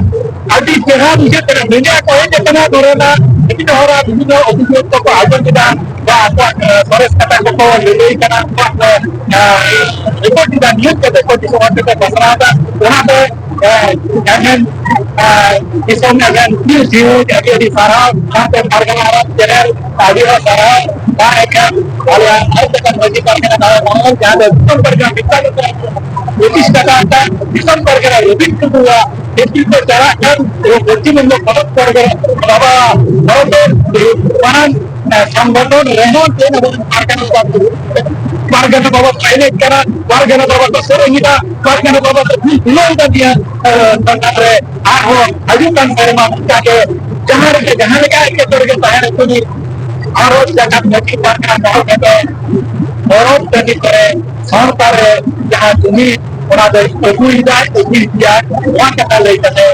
ᱟᱹᱰᱤ ᱪᱮᱦᱨᱟ ᱵᱩᱡᱷᱟᱹᱜ ᱠᱟᱱᱟ᱾ ᱢᱤᱰᱤᱭᱟ ᱠᱚ ᱦᱮᱡ ᱟᱠᱟᱱᱟ, ᱱᱚᱰᱮᱱᱟᱜ ᱵᱤᱵᱷᱤᱱᱱᱚ ᱦᱚᱲᱟᱜ ᱵᱤᱵᱷᱤᱱᱱᱚ ᱚᱵᱷᱤᱡᱳᱜᱽ ᱠᱚᱠᱚ ᱟᱸᱡᱚᱢ ᱠᱮᱫᱟ, ᱵᱟ ᱟᱠᱚᱣᱟᱜ, ᱮ, ᱥᱚᱨᱮᱥ ᱠᱟᱛᱷᱟ ᱠᱚᱠᱚ ᱞᱟᱹᱭ ᱠᱟᱱᱟ, ᱩᱱᱠᱩᱣᱟᱜ ᱠᱚ, ᱮ, ᱨᱤᱯᱳᱨᱴ ᱠᱮᱫᱟ, ᱱᱤᱭᱩᱡᱽ ᱠᱟᱛᱮ ᱠᱚ ᱫᱤᱥᱚᱢ ᱦᱚᱲ ᱠᱚᱠᱚ ᱯᱟᱥᱱᱟᱣ ᱮᱫᱟ᱾ ᱚᱱᱟᱛᱮ, ᱮ, ᱮᱵᱷᱮᱱ, ᱮ, ᱫᱤᱥᱚᱢ ᱮᱵᱷᱮᱱ ᱱᱤᱭᱩᱡᱽ ᱟᱹᱰᱤ ᱟᱹᱰᱤ ᱥᱟᱨᱦᱟᱣ, ᱥᱟᱶᱛᱮ ᱯᱟᱨᱜᱟᱱᱟ ᱟᱲᱟᱝ ᱪᱮᱱᱮᱞ ᱟᱹᱰᱤ ᱟᱹᱰᱤ ᱥᱟᱨᱦᱟᱣ᱾ ᱟᱨ ᱮᱱᱠᱷᱟᱱ ᱟᱞᱮᱭᱟᱜ ᱟᱨ ᱞᱮᱠᱟᱱ ᱢᱟᱹᱡᱷᱤ ᱯᱟᱨᱜᱟᱱᱟ ᱫᱟᱲᱮ ᱢᱟᱲᱟᱝ ᱡᱟᱦᱟᱸ ᱫᱚ ᱫᱤᱥᱚᱢ ᱯᱟᱨᱜᱟᱱᱟ ᱵᱤᱨᱥᱟ ᱢᱩᱱᱰᱟ ᱯᱨᱚᱛᱤᱥᱴᱷᱟᱛᱟ ᱟᱠᱟᱱ ᱫᱤᱥᱚᱢ ᱯᱟᱨᱜᱟᱱᱟ ᱨᱚᱵᱤᱱ ᱴᱩᱰᱩᱣᱟᱜ ᱱᱮᱛᱨᱤᱛᱵ ᱪᱟᱞᱟᱜ ᱠᱟᱱ ᱯᱚᱥᱪᱤᱢ ᱵᱚᱝᱜᱚ ᱯᱚᱱᱚᱛ ᱯᱟᱨᱜᱟᱱᱟ ᱵᱟᱵᱟ ᱵᱷᱟᱨᱚᱛ ᱨᱮ ᱢᱟᱨᱟᱝ, ᱮ, ᱥᱚᱝᱜᱚᱴᱷᱚᱱ ᱨᱮᱦᱚᱸ ᱛᱮᱦᱮᱧ ᱟᱵᱚ ᱯᱟᱨᱜᱟᱱᱟ ᱵᱟᱵᱟ, ᱯᱟᱨᱜᱟᱱᱟ ᱵᱟᱵᱟ ᱠᱚ ᱮᱱᱮᱡ ᱠᱟᱱᱟ, ᱯᱟᱨᱜᱟᱱᱟ ᱵᱟᱵᱟ ᱠᱚ ᱥᱮᱨᱮᱧ ᱮᱫᱟ, ᱯᱟᱨᱜᱟᱱᱟ ᱵᱟᱵᱟ ᱠᱚ ᱫᱩᱞ ᱫᱩᱞᱟᱹᱣ ᱮᱫᱟ ᱱᱤᱭᱟᱹ, ᱮ, ᱥᱚᱨᱠᱟᱨ ᱨᱮ᱾ ᱟᱨᱦᱚᱸ ᱦᱤᱡᱩᱜ ᱠᱟᱱ ᱥᱮᱨᱢᱟ ᱚᱱᱠᱟ ᱜᱮ ᱡᱟᱦᱟᱸ ᱨᱮᱜᱮ ᱡᱟᱦᱟᱸ ᱞᱮᱠᱟ ᱮᱴᱠᱮᱴᱚᱬᱮ ᱜᱮ ᱛᱟᱦᱮᱸ ᱦᱚᱪᱚᱱᱤᱡ, ᱵᱷᱟᱨᱚᱛ ᱡᱟᱠᱟᱛ ᱢᱟᱹᱡᱷᱤ ᱯᱟᱨᱜᱟᱱᱟ ᱦᱚᱦᱚ ᱠᱟᱛᱮ ᱯᱚᱨᱚᱵᱽ ᱴᱟᱺᱰᱤ ᱠᱚᱨᱮ ᱥᱟᱶᱛᱟ ᱨᱮ ᱡᱟᱦᱟᱸ ᱡᱩᱢᱤᱫ, ᱚᱱᱟ ᱫᱚᱭ ᱟᱹᱜᱩᱭᱮᱫᱟᱭ, ᱟᱹᱜᱩᱭ ᱜᱮᱭᱟᱭ, ᱱᱚᱣᱟ ᱠᱟᱛᱷᱟ ᱞᱟᱹᱭ ᱠᱟᱛᱮ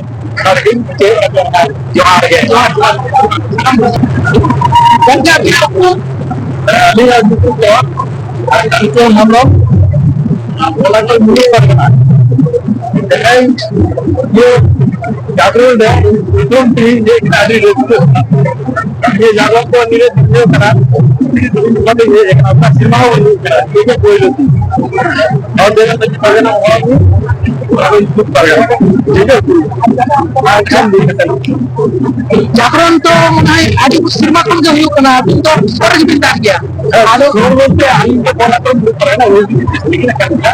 ᱟᱹᱞᱤᱧ ᱢᱩᱪᱟᱹᱫ ᱟᱠᱟᱱᱟ᱾ ᱡᱚᱦᱟᱨ ᱜᱮ, ᱡᱚᱦᱟᱨ, ᱡᱚᱦᱟᱨ᱾ ᱜᱚᱢᱠᱮ, ᱟᱹᱵᱤᱱᱟᱜ ᱧᱩᱛᱩᱢ? ᱟᱹᱞᱤᱧᱟᱜ ᱧᱩᱛᱩᱢ ᱫᱚ ᱟᱨ ᱠᱤᱥᱳᱨ ᱦᱮᱢᱵᱨᱚᱢ, ᱚᱱᱟ ᱠᱚ ᱢᱤᱫ ᱦᱚᱲ ᱠᱟᱱᱟ᱾ ᱛᱮᱦᱮᱧ ᱤᱭᱟᱹ ᱡᱟᱜᱽᱨᱚᱱ ᱨᱮ ᱫᱤᱥᱚᱢ ᱛᱮᱦᱮᱧ ᱦᱮᱡ ᱠᱟᱱᱟ, ᱟᱹᱰᱤ ᱨᱟᱹᱥᱠᱟᱹ᱾ ᱱᱤᱭᱟᱹ ᱡᱟᱜᱽᱨᱚᱱ ᱫᱚ ᱱᱤᱭᱟᱹ ᱫᱤᱱ ᱠᱟᱱᱟ, ᱟᱹᱰᱤ ᱫᱤᱱ ᱠᱷᱚᱱ ᱤᱧ ᱦᱮᱡ ᱠᱟᱱᱟ, ᱚᱠᱟ ᱥᱮᱨᱢᱟ ᱦᱚᱸ ᱵᱟᱹᱧ ᱦᱮᱡ ᱠᱟᱱᱟ, ᱱᱤᱭᱟᱹ ᱜᱮ ᱯᱳᱭᱞᱳ ᱫᱤᱱ᱾ ᱦᱚᱲ ᱫᱮᱡ ᱠᱟᱛᱮ ᱯᱟᱨᱜᱟᱱᱟ ᱦᱚᱲ ᱠᱚ, ᱟᱫᱚ ᱤᱧ ᱫᱩᱠ ᱯᱟᱨᱜᱟᱱᱟ, ᱴᱷᱤᱠ ᱟᱪᱷᱮ? ᱟᱨ ᱠᱷᱟᱱ ᱫᱤᱱ ᱠᱟᱛᱮ ᱡᱟᱜᱽᱨᱚᱱ ᱫᱚ ᱢᱟᱱᱮ ᱟᱹᱰᱤ ᱥᱮᱨᱢᱟ ᱠᱷᱚᱱ ᱜᱮ ᱦᱩᱭᱩᱜ ᱠᱟᱱᱟ, ᱟᱹᱵᱤᱱ ᱫᱚ ᱥᱩᱨ ᱨᱮᱜᱮ ᱵᱤᱱ ᱛᱟᱦᱮᱱ ᱜᱮᱭᱟ? ᱟᱫᱚ ᱥᱩᱨ ᱵᱚᱞᱛᱮ ᱟᱹᱞᱤᱧ ᱫᱚ ᱵᱚᱞᱟ ᱠᱷᱚᱱ ᱫᱩᱠ ᱯᱟᱨᱜᱟᱱᱟ ᱦᱩᱭ ᱠᱟᱱᱟ᱾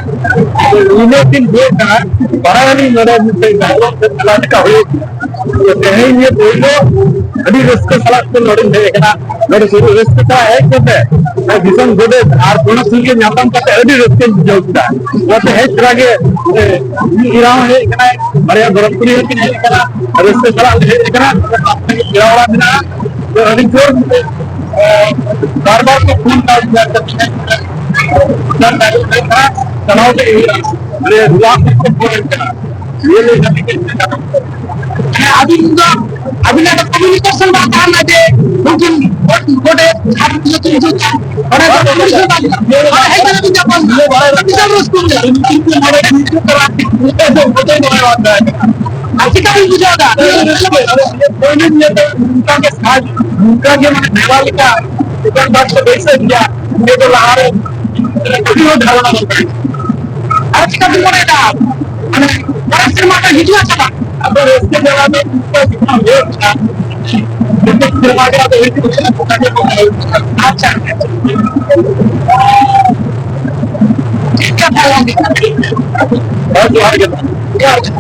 ᱟᱫᱚ ᱤᱱᱟᱹ ᱫᱤᱱ ᱦᱩᱭᱩᱜ ᱠᱟᱱᱟ, ᱵᱟᱲᱟᱭᱟᱞᱤᱧ ᱱᱚᱰᱮ ᱢᱤᱫᱴᱮᱱ ᱡᱟᱜᱽᱨᱚᱱ ᱥᱮ ᱢᱮᱞᱟ ᱞᱮᱠᱟ ᱦᱩᱭᱩᱜ ᱠᱟᱱᱟ᱾ ᱛᱮᱦᱮᱧ ᱜᱮ ᱯᱳᱭᱞᱳ ᱟᱹᱰᱤ ᱨᱟᱹᱥᱠᱟᱹ ᱥᱟᱞᱟᱜ ᱛᱮ ᱱᱚᱰᱮᱧ ᱦᱮᱡ ᱟᱠᱟᱱᱟ᱾ ᱱᱚᱰᱮ ᱥᱩᱨ ᱨᱟᱹᱥᱠᱟᱹ ᱥᱟᱞᱟᱜ ᱦᱮᱡ ᱠᱟᱛᱮ ᱫᱤᱥᱚᱢ ᱜᱚᱰᱮᱛ ᱟᱨ ᱯᱚᱱᱚᱛ ᱥᱚᱝᱜᱷ ᱧᱟᱯᱟᱢ ᱠᱟᱛᱮ ᱟᱹᱰᱤ ᱨᱟᱹᱥᱠᱟᱹᱧ ᱵᱩᱡᱷᱟᱹᱣ ᱠᱮᱫᱟ᱾ ᱚᱱᱟᱛᱮ ᱦᱮᱡ ᱛᱚᱨᱟ ᱜᱮ, ᱮ, ᱢᱤᱫ ᱮᱨᱟ ᱦᱚᱸ ᱦᱮᱡ ᱟᱠᱟᱱᱟᱭ, ᱵᱟᱨᱭᱟ ᱜᱚᱲᱚᱢ ᱠᱩᱲᱤ ᱦᱚᱸᱠᱤᱱ ᱦᱮᱡ ᱟᱠᱟᱱᱟ, ᱨᱟᱹᱥᱠᱟᱹ ᱥᱟᱞᱟᱜ ᱞᱮ ᱦᱮᱡ ᱟᱠᱟᱱᱟ᱾ ᱯᱮᱲᱟ ᱚᱲᱟᱜ ᱢᱮᱱᱟᱜᱼᱟ, ᱛᱚ ᱟᱹᱰᱤ ᱡᱳᱨ, ᱮ, ᱵᱟᱨ ᱵᱟᱨ ᱠᱚ ᱯᱷᱳᱱ ᱠᱟᱣᱫᱤᱧᱟ, ᱪᱟᱞᱟᱣ ᱜᱮ ᱦᱩᱭᱩᱜᱼᱟ᱾ ᱟᱞᱮ ᱱᱚᱣᱟ ᱠᱚ ᱯᱷᱳᱱ ᱠᱟᱱᱟ᱾ ᱦᱮᱸ, ᱟᱹᱵᱤᱱ ᱫᱚ, ᱟᱹᱵᱤᱱᱟᱜ ᱫᱚ communication ᱵᱟᱝ ᱛᱟᱦᱮᱱᱟ ᱡᱮ ᱩᱱᱠᱤᱱ ᱜᱚᱰ-, ᱜᱚᱰᱮᱛ ᱟᱨ ᱩᱱᱠᱤᱱ ᱫᱚ ᱪᱮᱫ? ᱚᱸᱰᱮ ᱫᱚ communication ᱵᱟᱝ ᱛᱟᱦᱮᱱᱟ᱾ ᱚᱸᱰᱮ ᱦᱮᱡ ᱠᱟᱛᱮ ᱵᱤᱱ ᱧᱟᱯᱟᱢ ᱮᱱᱟ᱾ ᱵᱤᱥᱟᱞ ᱨᱟᱹᱥᱠᱟᱹ ᱵᱩᱡᱷᱟᱹᱜᱼᱟ᱾ ᱩᱱᱠᱤᱱ ᱠᱤᱱ ᱱᱚᱰᱮ ᱠᱤᱱ ᱦᱤᱡᱩᱜ ᱠᱟᱱᱟ᱾ ᱩᱱᱠᱤᱱ ᱫᱚ ᱜᱚᱰᱮᱛ ᱵᱟᱲᱟᱭ ᱵᱟᱝ ᱛᱟᱦᱮᱸ ᱠᱟᱱᱟ᱾ ᱟᱨ ᱪᱮᱠᱟ ᱵᱤᱱ ᱵᱩᱡᱷᱟᱹᱣ ᱮᱫᱟ? ᱯᱳᱭᱞᱳ ᱧᱮᱞ ᱫᱚ ᱱᱚᱝᱠᱟ ᱜᱮ ᱥᱟᱡᱽ, ᱱᱚᱝᱠᱟ ᱜᱮ ᱢᱟᱱᱮ ᱢᱮᱞᱟ ᱞᱮᱠᱟ ᱫᱚᱠᱟᱱ ᱯᱟᱴ ᱠᱚ ᱵᱟᱹᱭᱥᱟᱹᱣ ᱜᱮᱭᱟ᱾ ᱩᱱᱤ ᱫᱚ ᱞᱟᱦᱟᱨᱮ ᱟᱹᱰᱤ ᱦᱚᱲ ᱫᱷᱟᱨᱚᱱᱟ ᱵᱟᱝ ᱛᱟᱦᱮᱸ ᱠᱟᱱᱟ᱾ ᱟᱨ ᱪᱮᱠᱟ ᱵᱤᱱ ᱢᱚᱱᱮᱭᱮᱫᱟ? ᱢᱟᱱᱮ ᱯᱚᱨᱮᱨ ᱥᱮᱨᱢᱟ ᱫᱚ ᱦᱤᱡᱩᱜᱼᱟ ᱥᱮ ᱵᱟᱝ? ᱟᱫᱚ ᱨᱟᱹᱥᱠᱟᱹ ᱡᱟᱞᱟ ᱫᱚ ᱱᱤᱛᱚᱜ ᱡᱚᱠᱷᱚᱱ ᱦᱩᱭᱩᱜ ᱠᱟᱱᱟ, ᱱᱤᱛᱚᱜ ᱥᱮᱨᱢᱟ ᱜᱮ ᱟᱫᱚ ᱦᱤᱡᱩᱜ ᱠᱟᱱᱟ, ᱚᱱᱟ ᱜᱮ ᱵᱚᱱ ᱦᱩᱭᱩᱜ ᱠᱟᱱᱟ᱾ ᱟᱪᱪᱷᱟ, ᱟᱪᱪᱷᱟ᱾ ᱴᱷᱤᱠ ᱜᱮᱭᱟ, ᱛᱟᱦᱚᱞᱮ᱾ ᱦᱳᱭ, ᱡᱚᱦᱟᱨ ᱜᱮ᱾ ᱡᱚᱦᱟᱨ ᱜᱮ᱾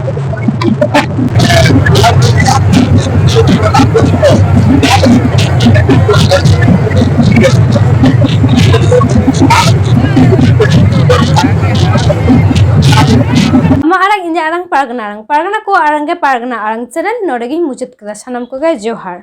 ᱟᱢᱟᱜ ᱟᱲᱟᱝ, ᱤᱧᱟᱹᱜ ᱟᱲᱟᱝ, ᱯᱟᱨᱜᱟᱱᱟ ᱟᱲᱟᱝ, ᱯᱟᱨᱜᱟᱱᱟ ᱠᱚᱣᱟᱜ ᱟᱲᱟᱝ ᱜᱮ ᱯᱟᱨᱜᱟᱱᱟ ᱟᱲᱟᱝ ᱪᱮᱱᱮᱞ᱾ ᱱᱚᱰᱮ ᱜᱤᱧ ᱢᱩᱪᱟᱹᱫ ᱠᱮᱫᱟ᱾ ᱥᱟᱱᱟᱢ ᱠᱚᱜᱮ ᱡᱚᱦᱟᱨ᱾